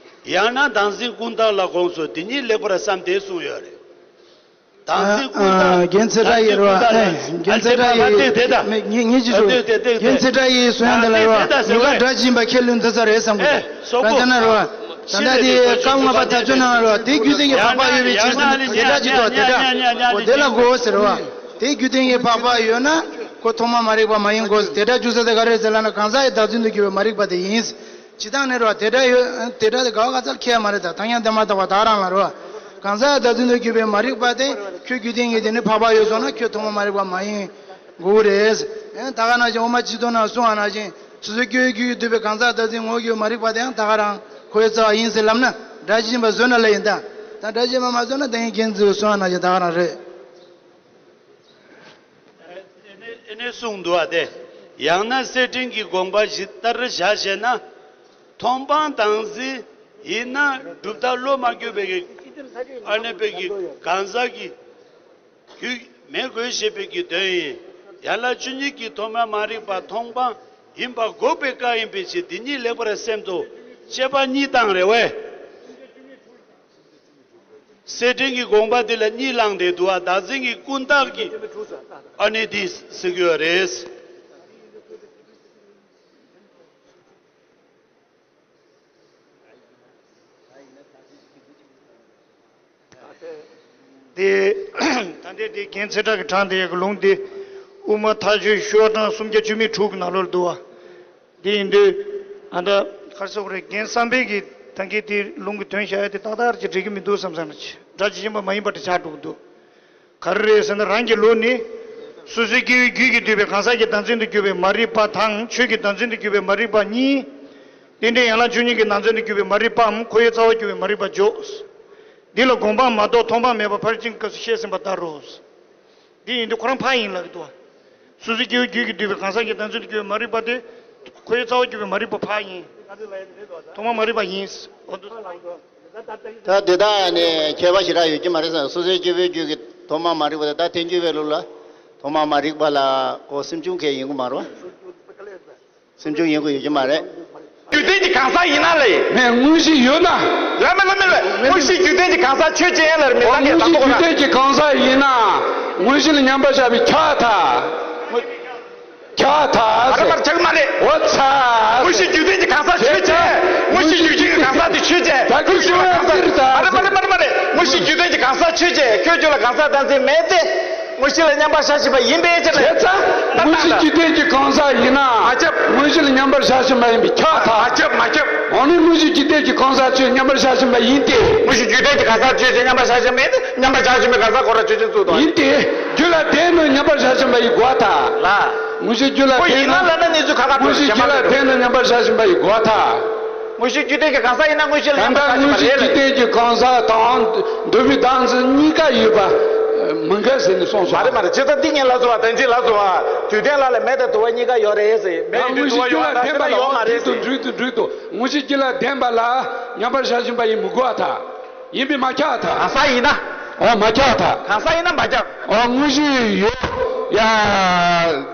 ཡང་ན་བདག་འཛིན་ཀུན་བརྟགས་ལ་དགོངས་སོ། འདི་གཉིས་ལེགས་པར་བསམ་སྟེ་གསུངས་ཡོད་རེད། བདག་འཛིན་ཀུན་བརྟགས། རྒན་ཚེ་བཀྲ་ཡིས་རེད་བ། རྒན་ཚེ་བཀྲ་ཡིས་ངེད་ཀྱིས་ཞུ། རྒན་ཚེ་བཀྲ་ཡིས་གསུང་ཡ་འདི་ལ་རེད་བ། ཉེན་ཁ་སྒྲ་འབྱིན་པ་ཁས་ལེན་འདི་ཚ་རེད་བསམ་གི་འདུག་གང་ལྟར་ན་རེད་བ། ད་ལྟ་དེ་སྐབས་ལྔ་པ་དག་བཅུ་ནང་རེད་བ། དེ་རྒྱུད་ལྡན་གྱི་འཕགས་པ་ཡོད་པའི་ཕྱིར་ཟེར་ན་དེ་འདྲ་ཅིག་འདུག་དེ་འདྲ། འོ་དེ་ལ་གོ་ཟེར་བ། དེ་རྒྱུད་ལྡན་གྱི་འཕགས་པ་ཡོད་ན་ཁོ་ཐོག་མ་མ་རིག་པ་མ་ཡིན་དགོས་ཟེར། དེ་འདྲ་འཇུག་ས་དེ་ག་རེ་ཟེར་ལབ་ན་གང་ཟག་གི་བདག་འཛིན་དུ་གྱུར་པའི་མ་རིག་པ་དེ་ཡིན། སྤྱིར་བཏང་ནས་རེད་བ། དེ་འདྲ་ཡོད་དེ་འདྲ་དེ་ག་བ་ག་ཚར་ཁས་མ་རེད། ད་ཐ་སྙད་འདི་མ་དག་པ་ད་རང་ལ་རེད་བ། གང་ཟག་བདག་འཛིན་དུ་གྱུར་པའི་མ་རིག་པ་དེ་ཁྱོད་རྒྱུད་ལྡན་གྱི་དེ་ནི་འཕགས་པ་ཡོད་སོང་ན་ཁྱོད་ཐོག་མ་མ་རིག་པ་མ་ཡིན་དགོས་རེད། ཨེ་ད་ག་ནང་བཞིན་དབུ་མ་སྤྱི་དོན་ནང་གསུངས་པ་ནང་བཞིན་སོ་སོའི་སྐྱེ་བོའི་རྒྱུད་ཀྱིས་བསྡུས་པའི་གང་ཟག་བདག་འཛིན་ངོ་བོ་གྱུར་པའི་མ་རིག་པ་དེ་ཡང་ད་ག་རང་ཁོའི་རྩ་བ་ཡིན་ཟེར་ལབ་ན་སྒྲ་ཇི་བཞིན་པ་བཟོས་ན་ལ་ཡིན་ད། ད་སྒྲ་ཇི་བཞིན་པ་མ་བཟོས་ན་དེ་ཡིན་རྒན་ཚོས་གསུངས་པ་ནང་བཞིན་ད་ག་རང་རེད། ཨེ་ནས་གསུངས་འདུག་བ་དེ། ཡང་ན་གསེར་ཕྲེང་གི་དགོངས་པ་བཞི་ལྟར་བཞག་བྱས་ན། མཐོང་སྤང་བདག་འཛིན་ཡིན་ན་གྲུབ་མཐའ་བློ་མ་བསྒྱུར་བའི་གི་ཨ་ནེ་པའི་གི་གང་ཟག་གི་རྒྱུད་མེད་དགོས་ཞེས་པའི་གི་དོན་ཡིན། ཡན་ལག་བཅུ་གཉིས་ཀྱི་ཐོག་མ་མ་རིག་པ་མཐོང་སྤང་ཡིན་པ་འགོག་པའི་སྐབས་ཡིན་པའི་ཕྱིར་འདི་ཉིད་ལེགས་པར་སེམས་སོ། དཔྱད་པ་གཉིས་བཏང་རེད་བས། གསེར་ཕྲེང་གི་དགོངས་པ་འདི་ལ་གཉིས་བླངས་ཏེ་འདུག་བ། བདག་འཛིན་གྱི་ཀུན་བརྟགས་ཀྱི་ཨ་ནི་འདི་ཟེར་གྱི་ཡོད་རེད། དེ་ད་ལྟའི་དེ་རྒན་ཚེ་བཀྲ་གི་དྲངས་དེ་ཡ་གི་ལུང་དེ་དབུ་མ་མཐའ་དཔྱོད་ཤོག་གྲངས་སུམ་བརྒྱ་བཅུ་མེད་དྲུག་གི་ནང་ལོགས་འདུག་བ། དེ་ཡིན་དུས་ ཨ་ད་ག་རེ་ཟེར་དགོས་རེད། རྒན་བསམ་འཕེལ་གྱིས་ད་གིན་དེ་ལུང་གི་དོན་བཤད་ཡ་དེ་ཏག་ཏག་ཅིག་འགྲིག་གི་མི་འདུག་བསམ་བསམ་ན་ཅིག་སྒྲ་ཇི་བཞིན་པ་མ་ཡིན་པ་དེ་ཆགས་འགྲོ་གི་འདུག་ག་རེ་རེད་ཟེར་ན། རང་གི་ལུགས་ནི། སོ་སོའི་སྐྱེ་བོའི་རྒྱུད་ཀྱིས་བསྡུས་པའི་གང་ཟག་གི་བདག་འཛིན་དུ་གྱུར་པའི་མ་རིག་པ་དང་། ཆོས་ཀྱི་བདག་འཛིན་དུ་གྱུར་པའི་མ་རིག་པ་གཉིས། རྟེན་འབྲེལ་ཡན་ལག་བཅུ་གཉིས་ཀྱི་ནང་ཚན་དུ་གྱུར་པའི་མ་རིག་པའམ། འཁོར་བའི་རྩ་བར་གྱུར་པའི་མ་རིག་པ་འཇོག་འདི་ལ་སྒོམ་སྤང་མ་གཏོགས་མཐོང་སྤང་མེད་པ་ཕར་ཕྱིན་སྐབས་སུ་བཤད་ཟིན་པ་ལྟར་རོ། འདི་ཡིན་དུས་ཁོ་རང་ཕར་ཡིན་ལབ་ཀྱི་འདུག་སོ་སོའི་སྐྱེ་བོའི་རྒྱུད་ཀྱིས་བསྡུས་པའི་གང་ཟག་གི་བདག་འཛིན་དུ་གྱུར་པའི་མ་རིག་པ་དེ། འཁོར་བའི་རྩ་བར་གྱུར་པའི་མ་རིག་པ་ཕར་ཡིན། མཐོང་སྤང་མ་རིག་པ་ཡིན། འོ་འདུག་ད་དེ་དག་ནི་ཁྱད་པར་ཞེ་དྲག་ཡོད་ཀྱི་མ་རེད་ཟེར། སོ་སོའི་སྐྱེ་བོའི་རྒྱུད་ཀྱི་མཐོང་སྤང་མ་རིག་པ་དེ། ད་ཐལ་འགྱུར་བའི་ལུགས་ལ་མཐོང་སྤང་མ་རིག་པ་ལ་ཁོ་སེམས་བྱུང་གལ་ཡིན་གྱི་མ་རེད་པ། སེམས་བྱུང་ཡིན་དགོས་ཡོད་ཀྱི་མ་རེད། རྒྱུ་རྟེན་གྱི་གང་ཟག་ཡིན་ན་ལས། མེད། དངོས་གཞི་ཡོད་ན། ལ་མེ་ལ་མེ་ལ། དངོས་གཞི་རྒྱུ་རྟེན་གྱི་གང་ཟག་ཆོས་ཅན་ལ་མི་འོ་ལ་ངེས་དངོས་གཞི་དང་རྒྱུ་རྟེན་གྱི་གང་ཟག་ཡིན་ན། དངོས་གཞི་ལ་མཉམ་པར་བཞག་པའི་ཁྱབ་ཐལ། ཁྱབ་ཐལ། མ་རེད་མ་རེད། ཆགས་མ་རེད། འོ་ཚ། དངོས་གཞི་རྒྱུ་རྟེན་གྱི་གང་ཟག་ཆོས་ཅན། དངོས་གཞི་རྒྱུ་རྐྱེན་གྱི་གང་ཟག་དེ་ཆོས་ཅན། ད་ཁྱོད་ཁྱོད་ཁྱོད་ཁྱོད་ཁྱོད་མ་རེད་མ་རེད་མ་རེད། དངོས་གཞི་རྒྱུ་རྟེན་གྱི་གང་ཟག་ཆོས་ཅན། ཁྱོད་རྒྱུད་ལ་གང་ཟག་བདག་འཛིན་མེད་དེ། དངོས་གཞི་ལ་མཉམ་པར་བཞག་བཞིན་པ་ཡིན་པའི་ཕྱིར་ན། བྱས་ཙང་། དངོས་གཞི་རྒྱུ་རྟེན་གྱི་གང་ཟག་ཡིན་ན། མ་ཁྱབ། དངོས་གཞི་ལ་མཉམ་པར་བཞག་བཞིན་པ་ཡིན་པས་ཁྱབ་ཐལ། མ་ཁྱབ་མ་ཁྱབ། འོ་ན་དངོས་གཞི་རྒྱུ་རྟེན་གྱི་གང་ཟག་ཆོས་མཉམ་པར་བཞག་བཞིན་པ་ཡིན་ཏེ། དངོས་གཞི་རྒྱུ་རྟེན་གྱི་གང་ཟག་ཆོས་ཅན་མཉམ་པར་བཞག་བཞིན་པ་ཡིན་ཏེ། མཉམ་པར་བཞག་བཞིན་པའི་གང་ཟག་ཁོ་རང་ཆོས་ཅན་བཙུགས་དང་། ཡིན་ཏེ། རྒྱུད་ལ་ལྡན་ནོ་མཉམ་པར་བཞག་བཞིན་པ་ཡི་གོ་ཐལ། ལ། དངོས་གཞི་རྒྱུད་ལ་ཁོ་ཡིན་ན་ལབ་ན་གནས་ཚུལ་ཁ་ཁ་དངོས་གཞི་རྒྱུད་ལ་ལྡན་ནོ་མཉམ་པར་བཞག་བཞིན་པ་ཡི་གོ་ཐལ། དངོས་གཞི་རྒྱུ་རྟེན་གྱི་གང་ཟག་ཡིན་ན་དངོས་གཞི་ལ་ད་ལྟ་མཉམ་པར་བཞག་བཞིན་པ་རེད་ལ། དངོས་གཞི་རྒྱུ་རྟེན་གྱི་གང་ཟག་དང་འདོད་པའི་བདག་འཛིན་གཉིས་ཀ་ཡོད་པ་མི་འགལ་ཟེར་ནས་གསུངས་སོ། མ་རེད་མ་རེད། ཇི་ལྟར་འདི་ངས་ལབ་སོང་བ། དོན་གཅིག་ལབ་སོང་བ། རྒྱུ་རྟེན་ལ་ལ་མེ་དང་དུ་བ་གཉིས་ཀ་ཡོད་རེད་ཟེར། མེ་ཡོད་དུས་དུ་བ་ཡོད་ཨ། ད་དེ་ལ་ཡོད་མ་རེད་ཟེར། དངོས་གཞི་རྒྱུད་ལ་ལྡན་པ་ལ་མཉམ་པར་བཞག་བཞིན་པ་ཡིན་མི་གོ་བ་ཐལ། ཡིན་པས་མ་ཁྱབ་ཐལ། གང་ཟག་ཡིན་ན། འོ་མ་ཁྱབ་ཐལ། གང་ཟག་ཡིན་ན་མ་ཁྱབ། འོ་དངོས་གཞི་ཡོད། ཡ།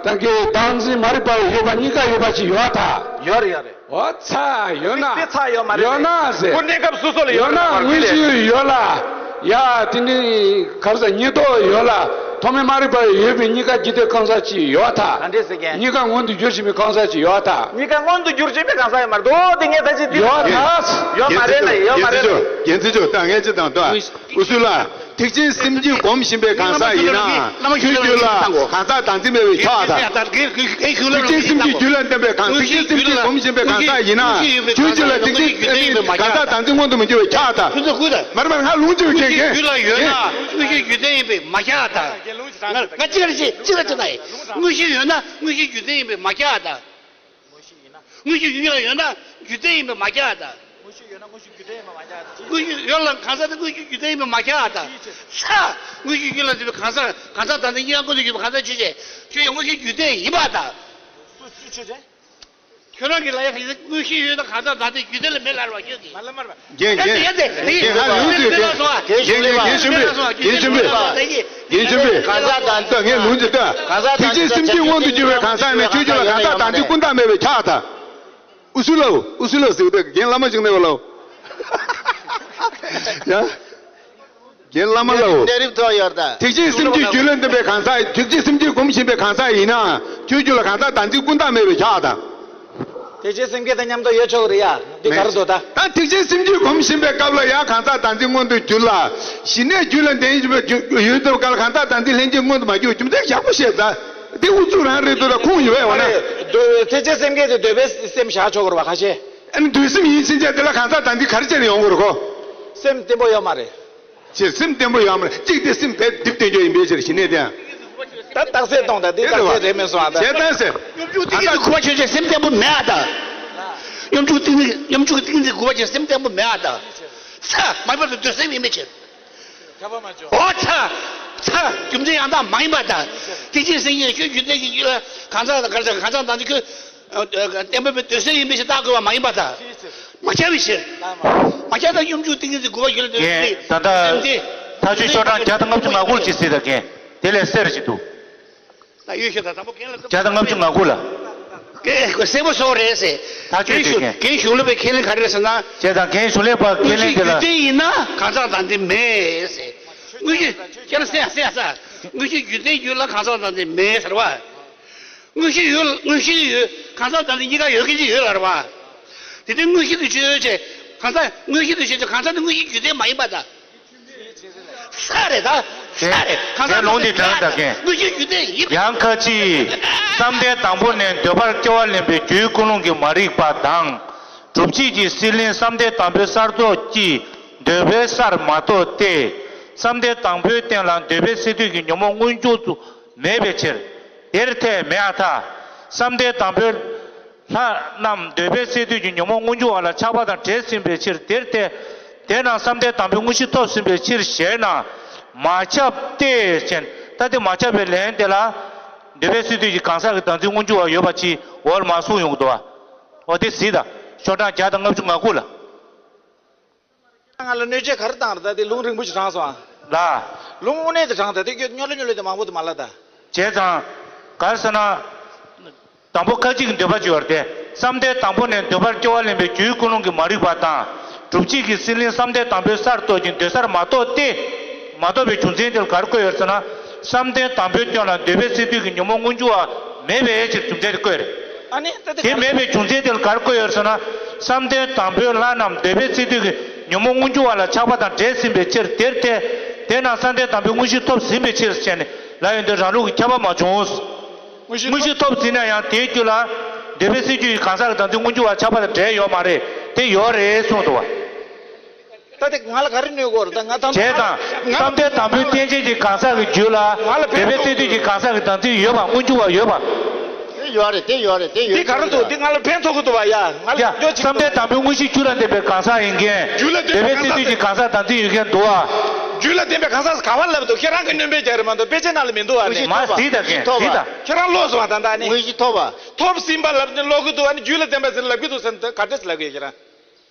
ད་གི་བདག་འཛིན་མ་རིག་པ་ཡོད་པ་གཉིས་ཀ་ཡོད་པ་ཅིག་ཡོད་ཐལ། ཡོད་རེད་ཡོད་རེད། འོ་ཚ་ཡོད་ན། དེ་ཚ་ཡོད་མ་རེད། ཡོད་ན་ཟེར། ཁོ་གནས་སྐབས་སོ་སོ་ལ་ཡོད་ཡོད་ན་ན་དངོས་གཞི་ཡོད་ལ། ཡ་དེ་ནི་ག་རེ་ཟེར། ཉིས་ཐོག་ཡོད་ལ། ཐོག་མེད་མ་རིག་པ་ཡོད་པའི་གཉིས་ཀ་རྒྱུ་དེ་གང་ཟག་ཅིག་ཡོད་ཐལ། ག་འདྲས་ཟེར་མཁན། གཉིས་ཀ་མངོན་དུ་གྱུར་བཞིན་པའི་གང་ཟག་ཅིག་ཡོད་ཐལ། གཉིས་ཀ་མངོན་དུ་གྱུར་བཞིན་པའི་གང་ཟག་ཡོད་མ་རེད་དོ། དེ་ངས་ད་ཅི་འདི་ཡོད་ཐལ། ཡོད་མ་རེད་ན་ཡོད་མ་རེད། རྒྱན་ཚིག་ཅོ་ད་ངས་ཅི་དང་ལྟོས། འུ་ཚོ་ལ། ཐེག་ཆེན་སེམས་བསྐྱེད་སྒོམ་བཞིན་པའི་གང་ཟག་ཡིན་ན། ཁྱོད་རྒྱུད་ལ་གང་ཟག་བདག་འཛིན་མེད་པའི་ཆགས་དང་། ཐེག་ཆེན་སེམས་བསྐྱེད་རྒྱུད་ལ་ལྡན་པའི་གང་། ཐེག་ཆེན་སེམས་བསྐྱེད་སྒོམ་བཞིན་པའི་གང་ཟག་ཡིན་ན། ཁྱོད་རྒྱུད་ལ་ཐེག་ཆེན་གང་ཟག་བདག་འཛིན་མངོན་དུ་མི་འགྱུར་བའི་ཆགས་དང་། མ་རེད་མ་རེད། ང་ལུང་ཅིག་བྱེད་མཁན། རྒྱུད་ལ་ཡོད་ན་དངོས་གཞི་རྒྱུ་རྟེན་ཡིན་པས་མ་ཁྱབ་དང་། ང་ཅི་ལ་ཅི་ཅི་ལ་ཅི་ན་ཡིན། དངོས་གཞི་ཡོད་ན་དངོས་གཞི་རྒྱུ་རྟེན་ཡིན་པས་མ་ཁྱབ་དང་། དངོས་གཞི་ཡོད་ལ་ཡོད་ན་རྒྱུ་རྟེན་ཡིན་པས་མ་ཁྱབ་དང་། དངོས་གཞི་ཡོད་ལ་གང་ཟག་དེ་དངོས་གཞི་རྒྱུ་རྟེན་ཡིན་པས་མ་ཁྱབ་དང་། ས། དངོས་གཞི་རྒྱུད་ལ་ལྡན་པའི་གང་ཟག་གང་ཟག་དང་དེ་གཉིས་ཀ་མངོན་དུ་གྱུར་པའི་གང་ཟག་ཆོས་ཅན། ཁྱོད་ཡང་དངོས་གཞི་རྒྱུ་རྟེན་ཡིན་པ་དང་། ཁྱོད་རང་གི་ལ་ཡ་དངོས་གཞི་ཡོད་ན་གང་ཟག་དང་དེ་རྒྱུ་རྟེན་ལ་མེད་ལབ་པ་ཁྱོད་ཀྱིས། རྒན་རྒན་རྒན་ང་ལུང་ཅིག་རྒན་རྒན་རྒན་ཆོས་འཕེལ། རྒན་ཆོས་འཕེལ། རྒན་ཆོས་འཕེལ། གང་ཟག་དང་། ད་ངས་ལུང་ཅིག་ལྟོས། གང་ཟག་དང་། ཐེག་ཆེན་སེམས་བསྐྱེད་མངོན་དུ་གྱུར་པའི་གང་ཟག་ནི་ཁྱོད་རྒྱུད་ལ་གང་ཟག་དང་དེ་ཀུན་བཏགས་མེད་པའི་ཆགས་དང་། ཨུ་སུ་ལའོ། ཨུ་སུ་ལའོ་ཟེར་ཏེ་རྒན་བླ་མ་ཅིག་ནས་བ་ལའོ། ཡ། རྒན་བླ་མ་ལའོ། གནས་རིམ་ཐོག་ཡོད་ད། ཐེག་ཆེན་སེམས་བསྐྱེད་རྒྱུད་ལ་ལྡན་པའི་གང་ཟག་ཐེག་ཆེན་སེམས་བསྐྱེད་སྒོམ་བཞིན་པའི་གང་ཟག་ཡིན་ན། ཁྱོད་རྒྱུད་ལ་གང་ཟག་དང་དེ་ཀུན་བཏགས་མེད་པའི་ཆགས་དང་། ཐེག་ཆེན་སེམས་བསྐྱེད་དང་མཉམ་དུ་ཡོད་ཆོག་གི་རེད་ཡ། འདི་ག་རེ་འདུག་ད། ད་ཐེག་ཆེན་སེམས་བསྐྱེད་སྒོམ་བཞིན་པའི་སྐབས་ལ་ཡང་གང་ཟག་དང་དེ་མངོན་དུ་གྱུར་ལ། ཞི་གནས་རྒྱུད་ལ་ལྡན་བཞིན་པའི་ཡུལ་དུ་གལ་གང་ཟག་དང་དེ་ལྷན་སྐྱེས་མངོན་དུ་མ་གྱུར་རྒྱུ་མཚན་ཞག་པོ་བཤད་ད། དེ་ཨུ་ཚུགས་རང་རེད་འདུག་ད་ཁུངས་ཡོད་པས་འོ་ན། འདོད་ཐེག་ཆེན་སེམས་བསྐྱེད་དེ་འདོད་པའི་སེམས་བཞག་ཆོག་གི་རེད་བ་ཁ་ཤས། ཨ་ནི་འདོད་སེམས་ཡིན་ཕྱིན་ཆད་དེ་ལ་གང་ཟག་དང་དེ་ག་རེ་བྱས་ནས་ཡོང་གི་རེད་གོ། སེམས་བརྟན་པོ་ཡོད་མ་རེད། ཅེས་སེམས་བརྟན་པོ་ཡོད་མ་རེད། གཅིག་དེ་སེམས་དེ་རྡིབ་བསྟན་རྒྱུ་ཡིན་པའི་ཕྱིར་ཞི་གནས་དེ། ད་རྟགས་གསལ་གཏོང་དང་དེ་རྟགས་གསལ་རེད་མེད་སོང་ཨ་ད། བྱས་ཙང་ཟེར། སྙོམས་འཇུག་ཏིང་ངེ་འཛིན་དགུ་པ་ཆོས་ཅན་སེམས་བརྟན་པོ་མེད་ཨ་ད། སྙོམས་འཇུག་ཏིང་ངེ་སྙོམས་འཇུག་ཏིང་ངེ་འཛིན་དགུ་པ་ཆོས་ཅན་སེམས་བརྟན་པོ་མེད་ཨ་ད། ཚ་མ་ཡིན་པར་དུ་འདོད་སེམས་ཡིན་པའི་ཕྱིར། འོ་ཚ། ཚ། རྒྱུ་མཚན་ཡང་དག་མ་ཡིན་པ་དང་། ཐེག་ཆེན་སེམས་བསྐྱེད་ཁྱོད་རྒྱུ་མཚན་གྱི་རྒྱུད་ལ་གང་ཟག་དང་གང་ཟག་གང་ཟག་དང་ནི་ཁྱོད། བརྟན་པོའི་འདོད་སེམས་ཡིན་པའི་ཕྱིར་བཏགས་དགོས་པ་མ་ཡིན་པ་དང་། མ་ཁྱབ་པའི་ཕྱིར། མ་ཁྱབ་ན་སྙོམས་འཇུག་ཏིང་ངེ་འཛིན་དགུ་པ་རྒྱུད་ལ་ལྡན་པའི་ད་ལྟ་སེམས་དེ། ཐག་ཆོད་ཤོག་གྲངས་བརྒྱ་དང་ལྔ་བཅུ་ང་དགུ་ལ་ཅིག་གཟིགས་དང་རྒན། དེ་ལས་གསལ་རུ་ཅིག་འདུག་ད་ཡོད་ཤོད་ད་དང་པོ་རྒན་ལ་བརྒྱ་དང་ལྔ་བཅུ་ང་དགུ་ལ། རྒན་གསལ་པོ་བཟོ་རེད་ཟེར། ཐག་ཆོད་རྒན་ཅིག་རྒན། རྒན་གཞུང་ལུགས་པའི་ཁས་ལེན་ག་རེ་རེད་ཟེར་ན། བྱས་ཙང་རྒན་གཞུང་ལས་པ་ཁས་ལེན་དེ་ལ། དངོས་གཞི་རྒྱུ་མཚན་ཡིན་ན་གང་ཟག་དང་དེ་མེད་ཟེར། དངོས་གཞི་ཁྱེད་རང་གསན་ཡ་གསན་ཡ་ས། དངོས་གཞི་རྒྱུ་མཚན་རྒྱུད་ལ་གང་ཟག་དང་དེ་མེད་ཟེར་བ། དངོས་གཞི་ཡོད། དངོས་གཞི་ཡོད། གང་ཟག་དང་དེ་གཉིས་ཀ་ཡོད་མཁན་ཅིག་ཡོད་ལ་རེད་བ། དེ་དུས་དངོས་གཞི་དུ་ཆོས་ཅན། གང་ཟག་དངོས་གཞི་དུ་ཆོས་ཅན། གང་ཟག་དེ་དངོས་གཞི་རྒྱུ་མཚན་མ་ཡིན་པ་དང་། ས་རེད་ད། ས་རེད། གང་ཟག་ལུང་འདི་དྲངས་ད་མཁན། དངོས་གཞི་རྒྱུ་མཚན་ཡིན། ཡང་ཁ་ཅིག་བསམ་གཏན་དང་པོ་ནས་འདོད་པར་སྐྱེ་བ་ལེན་པའི་རྒྱུའི་ཀུན་སློང་གི་མ་རིག་པ་དང་། སྒྲུབ་བྱེད་ཀྱི་སྲེད་ལེན་བསམ་གཏན་དང་པོའི་སར་རྟོག་ཀྱིས་འདོད་པའི་སར་མ་རྟོགས་ཏེ། བསམ་གཏན་དང་པོའི་སྟེང་ལ་འདོད་པའི་སས་བསྡུས་ཀྱི་ཉོན་མོངས་མངོན་གྱུར་དུ་མེད་པའི་ཕྱིར། དེར་ཐལ་མེད་ཨ་ཐ། བསམ་གཏན་དང་པོའི་ལྷ་རྣམས་འདོད་པའི་སས་བསྡུས་ཀྱི་ཉོན་མོངས་མངོན་གྱུར་བ་ལ་ཆགས་པ་དང་བྲལ་ཟིན་པའི་ཕྱིར་དེར་ཐལ། དེས་ན་བསམ་གཏན་དང་པོའི་དངོས་གཞི་ཐོབ་ཟིན་པའི་ཕྱིར་ཞེ་ན། མ་ཁྱབ་སྟེ་ཞེན། ད་དེ་མ་ཁྱབ་པའི་ལན་དེ་ལ། འདོད་པའི་སས་བསྡུས་ཀྱི་གང་ཟག་གི་བདག་འཛིན་མངོན་གྱུར་བ་ཡོད་པ་ཅིག་འོག་ལ་མར་གསུངས་ཡོང་གི་འདུག་བ། འོ་དེ་གཟིགས་དང་། ཤོག་གྲངས་བརྒྱ་དང་ལྔ་བཅུ་ང་དགུ་ལ། ང་ལ་གནོད་བྱེད་ག་རེ་བཏང་རེད། ད་དེ་ལུང་རིང་པོ་ཞིག་དྲངས་སོང་ཨ། ལ། ལུང་དངོས་གནས་དེ་དྲངས། ད་དེ་སྐྱོ་སྨྱོ་ལོ་སྨྱོ་ལོ་དེ་མང་པོ་དེ་མ་ལ་ད། བྱས་ཙང་། ག་རེ་ཟེར་ན། དང་པོ་ཁ་ཅིག་གི་འདོད་པ་ཅིག་ཡོད་རེད་དེ། བསམ་གཏན་དང་པོ་ནས་འདོད་པར་སྐྱེ་བ་ལེན་པའི་རྒྱུའི་ཀུན་སློང་གི་མ་རིག་པ་དང་། སྒྲུབ་བྱེད་ཀྱི་སྲེད་ལེན་བསམ་གཏན་དང་པོའི་སར་རྟོག་ཅིང་འདོད་སར་མ་རྟོགས་ཏེ། མ་རྟོགས་པའི་རྒྱུ་མཚན་དེ་ལ་ག་རེ་བཀོད་ཡོད་ཟེར་ན། བསམ་གཏན་དང་པོའི་སྟེང་ལ་འདོད་པའི་སས་བསྡུས་ཀྱི་ཉོན་མོངས་མངོན་གྱུར་བ་མེད་པའི་ཕྱིར་རྒྱུ་མཚན་དེ་བཀོད་རེད། ཨ་ནི་ད་དེ་དེ་ག་མེད་པའི་རྒྱུ་མཚན་དེ་ལ་ག་རེ་བཀོད་ཡོད་ཟེར་ན། བསམ་གཏན་དང་པོའི་ལྷ་རྣམས་འདོད་པའི་སས་བསྡུས་ཀྱི་ཉོན་མོངས་མངོན་གྱུར་བ་ལ་ཆགས་པ་དང་བྲལ་ཟིན་པའི་ཕྱིར་དེར་ཐལ། དེས་ན་བསམ་གཏན་དང་པོའི་དངོས་གཞི་ཐོབ་ཟིན་པའི་ཕྱིར་ཞེས་ནས་ལབ་ཡོང་དུས་རང་ལུགས་ཀྱི་ཁྱབ་པ་མ་བྱུང་། དངོས་གཞི་ཐོབ་ཟིན་ན་ཡང་དེའི་རྒྱུད་ལ་འདོད་པའི་སས་བསྡུས་ཀྱི་གང་ཟག་གི་བདག་འཛིན་མངོན་གྱུར་བ་ཆགས་པ་དང་བྲལ་ཡོད་མ་རེད། དེ་ཡོད་རེད་གསུངས་འདུག་བ། ད་དེ་ང་ལ་ག་རེ་གནོད་གོ་རེད། ད་ང་དང་བྱས་ཙང་ང་བསམ་གཏན་དང་པོའི་རྟེན་ཅན་གྱི་གང་ཟག་གི་རྒྱུད་ལ་ང་ལ་ཕན་འདོད་པའི་ཐོགས་སེམས་འདུས་ཀྱི་གང་ཟག་གི་བདག་འཛིན་ཡོད་པ་མངོན་གྱུར་བ་ཡོད་པ། དེ་ཡོད་རེད། དེ་ཡོད་རེད། དེ་ཡོད། འདི་ག་རེ་འདུག་འདི་ང་ལ་ཕན་ཐོགས་ཀྱི་འདུག་བ། ཡ་ང་ལ་ཡ་སྐྱོ་ཆེ། བསམ་གཏན་དང་པོའི་དངོས་གཞི་རྒྱུད་ལ་ལྡན་པའི་གང་ཟག་ཡིན་མཁན། རྒྱུད་ལ་ལྡན་པའི་འདོད་པའི་གང་ཟག་སེམས་འདུས་ཀྱི་གང་ཟག་བདག་འཛིན་ཡོད་མཁན་འདུག་བ། རྒྱུད་ལ་ལྡན་པའི་གང་ཟག་ག་བ་ལབ་འདུག་ཁྱེད་རང་གི་སྣོན་པའི་རྒྱག་རེད་མ་གཏོགས་དཔེ་ཆ་ནང་ལ་མི་འདུག་བ། ནི་མ་གཟིགས་དང་མཁན་གཟིགས་དང་། ཁྱེད་རང་ལོག་སོང་བ། ད་ལྟ་ནི་དངོས་གཞི་ཐོབ་པ། ཐོབ་ཟིན་པ་ལབ་ནི་ལོག་གི་འདུག་ཨ་ནི་རྒྱུད་ལ་ལྡན་པ་ཟེར་ལབ་གི་འདུག་ཟེར་ན་ག་འདྲས་ལབ་གི་ཡོད་ཁྱེད་རང་།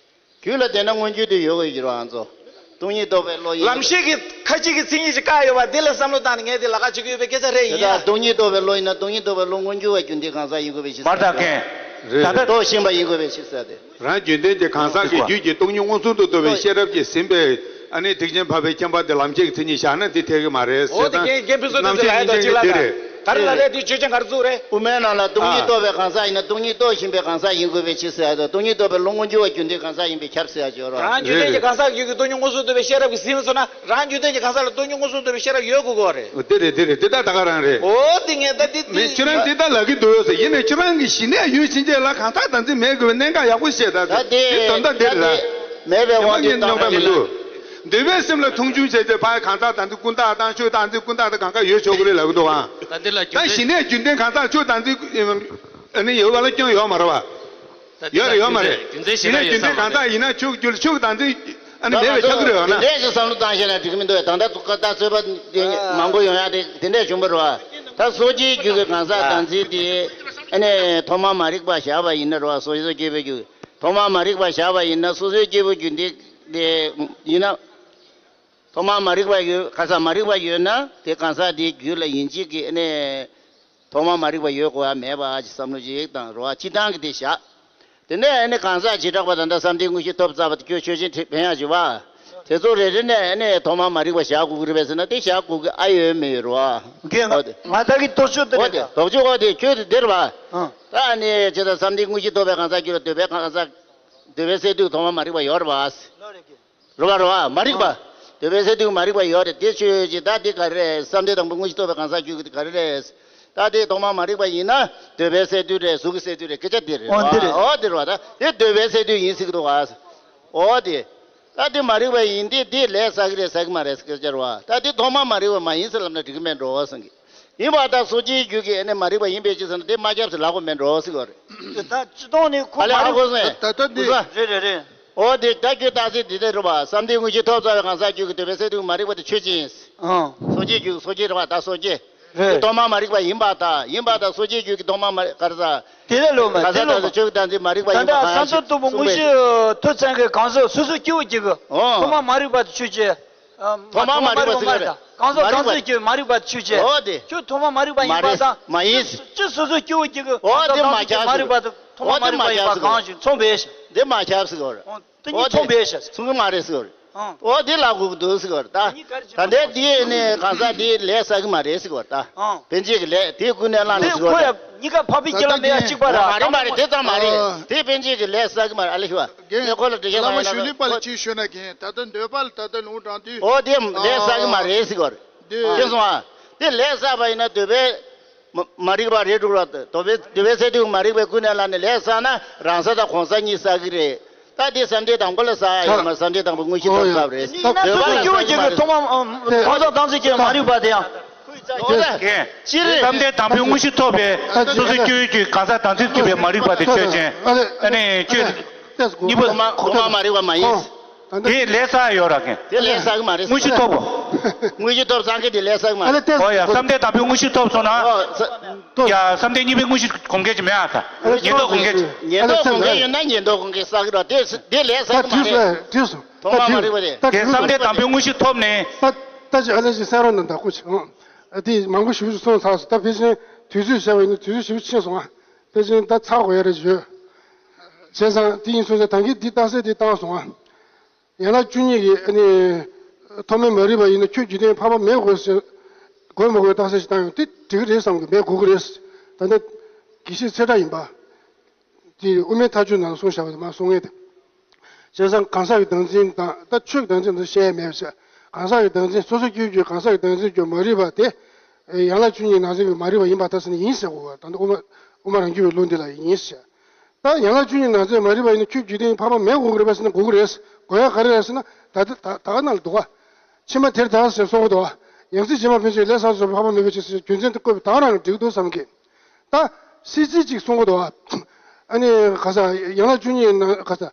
རྒྱུད་ལ་ལྡན་ན་མངོན་གྱུར་དུ་ཡོད་དགོས་ཀྱི་རེད་ཨ་ཚོ། སྟོང་ཉིད་རྟོགས་པའི་བློ་ཡིན། ལམ་ཤེས་ཀྱི་ཁ་ཅིག་གི་མཚན་ཉིད་ཅིག་བཀག་ཡོད་པ་འདི་ལ་བསམ་བློ་བཏང་ནས་ངས་འདི་ལ་ཁ་ཅིག་ཡོད་པའི་སྐད་ཆ་རེད་དེ་ཡིན་ཡ། ལྟར་སྟོང་ཉིད་རྟོགས་པའི་བློ་ཡིན་ན་སྟོང་ཉིད་རྟོགས་པའི་བློ་མངོན་གྱུར་བ་རྒྱུ་མཐའི་གང་ཟག་ཡིན་དགོས་པའི་ཕྱིར་ཟེར། མར་ལྟ་མཁན། རེད། རྟོགས་ཤིང་པ་ཡིན་དགོས་པའི་ཕྱིར་ཟེར་ཏེ། རང་རྒྱུད་ལྡན་གྱི་གང་ཟག་གི་རྒྱུད་ཀྱི་སྟོང་ཉིད་མངོན་སུམ་དུ་རྟོགས་པའི་ཤེས་རབ་ཀྱིས་ཟིན་པའི་ཨ་ནི་ཐེག་ཆེན་འཕགས་པའི་ཁྱད་པར་དེ་ལམ་ཤེས་ཀྱི་མཚན་ཉིད་བཞག་ན་དེ་འཐད་ཀྱི་མ་རེད་ཟེར། འོ་དེ་རྣམ་ཤེས་རྙིང་ལྡན་གྱི་དེ་རེད། ག་རེ་ལ་རེད་དེ་ཆོས་ཅན་ག་རེ་བཙུགས་རེད། དབུ་མའི་ནང་ལ་སྟོང་ཉིད་རྟོགས་པའི་གང་ཟག་ཡིན་ན་སྟོང་ཉིད་རྟོགས་ཤིང་པའི་གང་ཟག་ཡིན་དགོས་པའི་ཕྱིར་ཟེར་ཡ་དང་སྟོང་ཉིད་རྟོགས་པའི་བློ་མངོན་གྱུར་བ་རྒྱུ་མཐའི་གང་ཟག་ཡིན་པས་ཁྱབ་ཟེར་ཡ་ཅིག་ཡོད་རེད། རང་རྒྱུད་ལྡན་གྱི་གང་ཟག་རྒྱུད་ཀྱི་སྟོང་ཉིད་མངོན་སུམ་རྟོགས་པའི་ཤེས་རབ་ཀྱིས་ཟིན་སོང་ན་རང་རྒྱུད་ལྡན་གྱི་གང་ཟག་ལ་སྟོང་ཉིད་མངོན་སུམ་རྟོགས་པའི་ཤེས་རབ་ཡོད་དགོས་ཀྱི་རེད། འོ་དེ་རེད་དེ་རེད། དེ་ད་ད་ག་རང་རེད། འོ་དེ་ངས་ད་དེ་མི་དེ་ཁྱོད་རང་དེ་ད་ལབ་ཀྱི་འདུག་ཟེར། ཡིན་ནའི་ཁྱོད་རང་གི་ཞི་གནས་ཡུལ་ཕྱིན་ཆད་ལ་གང་ཟག་བདག་འཛིན་མེད་དགོས་པའི་གནད་འགག་ཡག་པོ་བཤད་ད། ད་དེ་དེ་དོན་དག་དེ་རེད་ད། མེད་པའི་དབང་དུ་བཏང་བ་མི་འདུག་འདོད་པའི་སེམས་ལ་མཐོང་ཆུང་བྱས་ཏེ་ཕར་གང་ཟག་བདག་འཛིན་ཀུན་བཏགས་དང་ཆོས་བདག་འཛིན་ཀུན་བཏགས་དང་གང་ག་ཡོད་ཆོག་གི་རེད་ལབ་ཀྱི་འདུག་ཨང་། ད་འདི་ལ་ད་རྒྱུ་མཚན། ཞི་གནས་རྒྱུན་ལྡན་གང་ཟག་ཆོས་བདག་འཛིན་ཨ་ནི་ཡོད་པ་ལ་སྐྱོན་ཡོད་མ་རེད་བ། ད་འདི་ཡོད་རེད་ཡོད་མ་རེད། རྒྱུ་མཚན་ཞི་གནས་རྒྱུན་ལྡན་གང་ཟག་ཡིན་ན་ཆོས་ཀྱི་རྒྱུད་ལ་ཆོས་བདག་འཛིན་ཨ་ནི་མེད་པའི་ཁྱབ་ཀྱི་རེད་བ་ན། དེ་འདྲས་ཞིག་བསམ་བློ་བཏང་ཤེས་ན་འགྲིག་གི་མི་འདུག་ད་ལྟ་ད་རྩོད་པ་དེ་མང་པོ་ཡོང་ཡ་དེ་དེ་འདྲས་བྱུང་བ་རེད་བ། ད་སོ་སྐྱེའི་རྒྱུད་ཀྱི་གང་ཟག་བདག་འཛིན་དེ་ཨ་ནི་ཐོག་མ་མ་རིག་པ་བཞག་པ་ཡིན་ན་རེད་བ། སོ་སོ་སྐྱེ་བོའི་རྒྱུད་ཐོག་མ་མ་རིག་པ་བཞག་པ་ཡིན་ན་སོ་སོའི་སྐྱེ་བོའི་རྒྱུད་འདི་དེ་ཡིན་ན། ཐོག་མ་མ་རིག་པ་ཡོད། གང་ཟག་མ་རིག་པ་ཡོད་ན་དེ་གང་ཟག་དེའི་རྒྱུད་ལ་ཡིན་གཅིག་གིས་ཨ་ནི་ཐོག་མ་མ་རིག་པ་ཡོད་དགོས་པ་མེད་པ་ཅིག་བསམ་བློ་ཅིག་དང་རེད་བ། སྤྱིར་བཏང་གི་དེ་བཞག་དེ་ནས་ཨ་ནི་གང་ཟག་བྱེ་བྲག་པ་དང་ད་བསམ་གཏན་དངོས་གཞི་ཐོབ་ཚར་བ་དེ་ཁྱོད་ཆོས་ཅན་ཕན་ཡག་ཅིག་བ། དེ་ཚོ་རེ་རེ་ནས་ཨ་ནི་ཐོག་མ་མ་རིག་པ་བཞག་དགོས་ཀྱི་རེད་པས་ཟེར་ན་དེ་བཞག་དགོས་ཀྱི་ཨ་ཡོད་མེད་ཡོད་རེད་བ། འགན་ང་ད་གི་དོགས་གཅོད་དེ་འོ་རེད་དེ་ད། དོགས་གཅོད་འོ་དེ་ཁྱོད་དེ་དེ་རེད་བ། ཨང་། ད་ཨ་ནི་ཇི་ལྟར་བསམ་གཏན་དངོས་གཞི་ཐོབ་པའི་གང་ཟག་རྒྱུད་ལ་འདོད་པའི་གང་ཟག་འདོད་པའི་སས་བསྡུས་ཐོག་མ་མ་རིག་པ་ཡོད་རེད་བ། རེད་བ་རེད་བ། མ་རིག་པ། འདོད་པའི་སས་བསྡུས་མ་རིག་པ་ཡོད་རེད། དེ་ཆོས་ཅན་ད་དེ་ག་རེ་རེད། བསམ་གཏན་དང་པོ་དངོས་གཞི་ཐོབ་པའི་གང་ཟག་རྒྱུད་ཀྱི་དེ་ག་རེ་རེད། ད་དེ་ཐོག་མ་མ་རིག་པ་ཡིན་ན་འདོད་པའི་སས་བསྡུས་རེད། གཟུགས་ཀྱི་སས་བསྡུས་རེད། སྐད་ཆ་དེ་རེད། འོ་འདི་རེད། འོ་དེ་རེད་བ། ད་དེ་འདོད་པའི་སས་བསྡུས་ཡིན་ཟེར་གི་འདུག་བ། འོ་དེ། ད་དེ་མ་རིག་པ་ཡིན་དེ་དེ་ལས་བསགས་ཀྱི་རེད་བསགས་ཀྱི་མ་རེད་ཟེར་སྐད་ཆ་རེད་བ། ད་དེ་ཐོག་མ་མ་རིག་པ་མ་ཡིན་ཟེར་ལབ་ན་འགྲིག་གི་མེད་འགྲོ་བསམ་གི། ཡིན་པ་ད་སོ་སྐྱེའི་རྒྱུད་ཀྱི་ཨ་ནི་མ་རིག་པ་ཡིན་པའི་ཕྱིར་ཟེར་ན་དེ་མ་ཁྱབ་ཟེར་ལབ་དགོས་མེད་འགྲོ་ཟེར་གི་རེད། ད་སྤྱི་དོན་ནི་ཁོ་ཨ་ལས་མ་ཧ་གོ་སོང་ངས། ད་ལྟ་འདི། རེད་རེད་རེད། འོ་དེ་ད་ཁྱོད་རྟགས་གསལ་འདི་ལྟར་རེད་བ། བསམ་གཏན་དངོས་གཞི་ཐོབ་ཚར་བའི་གང་ཟག་རྒྱུད་ཀྱི་འདོད་པའི་སས་བསྡུས་མ་རིག་པ་དེ་ཆོས་ཅན། ཨང་། སོ་སྐྱེའི་རྒྱུད་སོ་སྐྱེ་རེད་བ། ད་སོ་སྐྱེ། རེད། དེ་ཐོག་མ་མ་རིག་པ་ཡིན་པ་དང་ཡིན་པ་དང་སོ་སྐྱེའི་རྒྱུད་ཀྱི་ཐོག་མ་མ་རིག་ག་རེ་ཟ། དེ་ལས་ལོག་མ་ག་ས་དེ་ལོག་མ། ད་ཆོས་ཀྱི་བདག་འཛིན་མ་རིག་པ་ད་ཡིན་པ་ལྟ་གང་སམ་ཞིག་བློ་ལྟ་བུ་གསུངས་པས། དངོས་གཞི་ཐོབ་ཚང་གི་གང་ཟག་སོ་སོ་སྐྱེ་བོ་གཅིག་གི་ཨོ། ཐོག་མ་མ་རིག་པ་དེ་ཆོས་ཅན། ཐོག་མ་མ་རིག་པ་ཟེར་གང་ཟག་མ་རིག་པ་གང་ཟག་ཅིག་མ་རིག་པ་ཆོས་ཅན། འོ་དེ། ཁྱོད་ཐོག་མ་མ་རིག་པ་ཡིན་པ་དང་། མ་ཡིན། ཅི་སོ་སོ་སྐྱེ་བོ་གཅིག་གི་འོ་དེ་མ་ཁྱབ་མ་རིག་པ་དང་ཐོག་མ་མ་རིག་པ་ཡིན་པ་གང་ཞིག་མཚུངས་པས། དེ་མ་ཁྱབ་ཟེར་གོ་རེད། དེ་གཉིས་མཚུངས་པས་ཤག་མཚུངས་ཀྱི་མ་རེད་ཟེར་གོ་རེད། ཨང་། འོ་དེ་ལབ་དགོས་ཀྱི་འདུག་ཟེར་བ་རེད་ད། གཉིས་ཀར་ད་ལྟའི་འདི་ནི་གང་ཟག་འདི་ལས་བསགས་ཀྱི་མ་རེད་ཟེར་བ་རེད་ད། ཨང་། ཕན་ཆད་ཀྱི་ལས་དེ་ཀུན་ནས་བསླངས་ནས་ཟེར་བ་རེད། ཁོ་ཡ་གཉིས་ཀ་འཕགས་པའི་ཁྱིམ་ལ་མེད་ཡ་གཅིག་པ་རེད། མ་རེད་མ་རེད། དེ་ཙམ་མ་རེད། ཨ། དེ་ཕན་ཆད་ཀྱི་ལས་བསགས་ཀྱི་མ་རེད། ཨ་ལེ་ཤི་བ། རྒན། ངས་ཁོ་ལ་འགྲེལ་བཤད་བླ་མ་གཞུག་ལུས་པ་ལ་ཅིག་ཞུས་ན། རྒན། ད་ལྟ་འདོད་པ་ལ་ད་ལྟ་ལུང་དྲངས་དུས། འོ་དེ་ལས་བསགས་ཀྱི་མ་རེད་ཟེར་བ་རེད། དེ། ཤེས་སོང་ཨ། དེ་ལས་བསགས་པ་ཡིན་ན་འདོད་པའི་མ་མ་རིག་པ་རེད་འགྲོ་ར། འདོད་པའི་འདོད་པའི་ཚེ་དུས་མ་རིག་པའི་ཀུན་ནས་བསླངས་ནས་ལས་བསགས་ན་རང་ས་དང་གོང་ས་གཉིས་བསགས་ཀྱི་རེད། ད་དེ་བསམ་གཏན་དང་པོ་ལ་བསགས་ཡོད་མ་རེད། བསམ་གཏན་དང་པོ་དངོས་གཞི་ཐོབ་ཚར་བ་རེད། ཡིན་ན་འདོད་པ་སོ་སོ་ལ་སྐྱེ་བོ་བསགས་ཀྱི་མ་རེད། ཐོག་མ་གང་ཟག་དང་ཚེ་སྐྱེ་བའི་མ་རིག་པ་དེ་ཡང་། ཁོའི་རྩ་ཆེ། རྒན། སྤྱིར་བསམ་གཏན་དང་པོའི་དངོས་གཞི་ཐོབ་པའི་སོ་སོ་སྐྱེ་བོའི་རྒྱུད་གང་ཟག་དང་ཚེ་སྐྱེ་བའི་མ་རིག་པ་དེ་ཆོས་ཅན། ཨ་ནི་ཆོས་གཉིས་པོ། གོང་མ་གོང་མ་མ་རིག་པ་མ་ཡིན། དེ་ལས་བསགས་ཡོད་ར། རྒན། དེ་ལས་བསགས་ཀྱི་མ་རེད། དངོས་གཞི་ཐོབ་པོ། དངོས་གཞི་ཐོབ་བསགས་མཁན་དེ་ལས་བསགས་ཀྱི་མ་རེད། ཨོ་ཡ། བསམ་གཏན་དང་པོའི་དངོས་གཞི་ཐོབ་སོང་ན། ཨོ། ས། ཡ། བསམ་གཏན་གཉིས་པའི་དངོས་གཞི་གོམས་འགལ་ཅིག་མེད་ཨ། ད་ཉེན་རྟོག་གོམས་འགལ་ཅིག་ཉེན་རྟོག་གོམས་འགལ་ཡོད་ན་ཉེན་རྟོག་གོམས་འགལ་བསགས་ཀྱི་རེད། དེ་དེ་ལས་བསགས་ཀྱི་མ་རེད། ཐོག་མ་མ་རིག་པ་དེ། དེ་བསམ་གཏན་དང་པོའི་དངོས་གཞི་ཐོབ་ནས། ད་ད་ཅིག་ཨ་ལེ་ཅིག་གསན་རོགས་གནང་། ད་སྐུ་མཁྱེན། ཨ། དེ་མང་པོ་ཞེ་པོ་ཅིག་གསུངས་ཚར་སོང་། ད་ཕལ་ཆེར་དུས་ཚོད་བཞག་པ་ཡིན་ན་དུས་ཚོད་ཞེ་པོ་ཕྱིན་སོང་ཨ། ཕལ་ཆེར་ད་ཚར་དགོས་ཡ་རེད་བརྗོད། བྱས་ཙང་དེ་ཡིན་སོང་ཙང་ད་གིན་འདི་རྟགས་གསལ་དེ་བཏང་སོང་ཨ། ཡན་ལག་བཅུ་གཉིས་ཀྱི་ཨ་ནི་ཐོག་མའི་མ་རིག་པ་ཡིན་ན་ཁྱོད་རྒྱུད་ལྡན་འཕགས་པ་མེད་དགོས་ཟེར། དགོས་མ་དགོས་རྟགས་གསལ་ཞིག་བཏང་ཡོང་། དེ་འགྲིག་གི་རེད་བསམ་གི། མེད་དགོས་ཀྱི་རེད། ད་ལྟ་དགེ་བཤེས་ཚེ་བཀྲ་ཡིན་པ། དེ་དབུ་མའི་ཐལ་འགྱུར་ནང་གསུངས་བཞག་པ་དེ་མར་གསུང་ངེས་དེ། བྱས་ཙང་གང་ཟག་གི་བདག་འཛིན་དང་། ད་ཆོས་ཀྱི་བདག་འཛིན་དེ་བཤད་ཡ་མེད་པ་བྱས། གང་ཟག་གི་བདག་འཛིན། སོ་སོ་སྐྱེ་བོའི་རྒྱུད་གང་ཟག་གི་བདག་འཛིན་གྱི་མ་རིག་པ་དེ། ཡན་ལག་བཅུ་གཉིས་ནང་ཚན་གྱི་མ་རིག་པ་ཡིན་པར་ཐལ་ཟེར་ན་ཡིན་ཟེར་དགོས་པ། ད་ལྟ་དབུ་མ་དབུ་མ་རང་རྒྱུད་པའི་ལུགས་འདི་ལ་ཡིན་ཟེར། ད་ཡན་ལག་བཅུ་གཉིས་ནང་ཚན་མ་རིག་པ་ཡིན་ན་ཁྱོད་རྒྱུད་ལྡན་འཕགས་པ་མེད་དགོས་ཀྱི་རེད་པས་ཟེར་ན་དགོས་ཀྱི་རེད། དགོས་ཡ་ག་རེ་རེད་ཟེར་ན། ད་ལྟ་ད་ད་ག་ནང་ལ་འདུག་ག་ཕྱི་མ་དེར་བདག་ཟེར་གསུང་གི་འདུག་ག་ཡང་སྲིད་རྗེས་མ་ཕན་ཆད་ལས་བསགས་སོགས་འཕགས་པ་མེད་པའི་ཕྱིར་ཟེར། རྒྱུ་མཚན་དེ་བཀོད་པའི་ད་ག་རང་གིས་འགྲིག་འདུག་བསམ་གི། ད་སྲིད་རྩེ་གཅིག་གསུང་གི་འདུག་ག་ཨ་ནི་ག་ས་ཡན་ལག་བཅུ་གཉིས་ནང་ག་ས་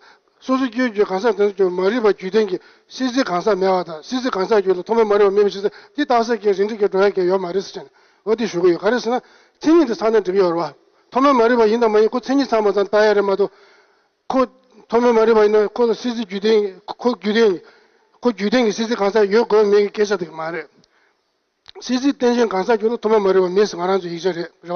སོ་སོ་སྐྱེ་བོའི་རྒྱུད་གང་ཟག་དང་ཚོ་མ་རིག་པ་རྒྱུད་ལྡན་གྱི་སྲིད་རྩེ་གང་ཟག་མེད་པ་དང་། སྲིད་རྩེ་གང་ཟག་རྒྱུད་ལ་ཐོག་མའི་མ་རིག་པ་མེད་པའི་ཕྱིར་ཟེར། དེ་རྟགས་གསལ་གྱི་རིགས་འགྲེ་གི་འགྲོ་ཡ་གི་ཡོད་མ་རེད་ཟེར་བྱས་ནས། འོ་དེ་ཞུ་གི་ཡོད། ག་རེ་ཟེར་ན། མཚན་ཉིད་དེ་ཚང་ན་འགྲིག་གི་ཡོད་རེད་པ། ཐོག་མའི་མ་རིག་པ་ཡིན་དང་མ་ཡིན་ཁོ་མཚན་ཉིད་ཚང་མ་ཚང་ལྟ་ཡ་རེད་མ་གཏོགས། ཁོ་ཐོག་མའི་མ་རིག་པ་ཡིན་ན་ཁོ་ལ་སྲིད་རྩེ་རྒྱུད་ལྡན། ཁོ་རྒྱུད་ལྡན། ཁོ་རྒྱུད་ལྡན་གྱི་སྲིད་རྩེ་གང་ཟག་ཡོད་དགོས་མེད་ཀྱི་སྐད་ཆ་དེ་མ་རེད། སྲིད་རྩེ་རྟེན་ཅན་གང་ཟག་རྒྱུད་ལ་ཐོག་མའི་མ་རིག་པ་མེད་ཟེར་ང་རང་ཚོའི་ཡིག་ཆ་རེད། རེད་པ།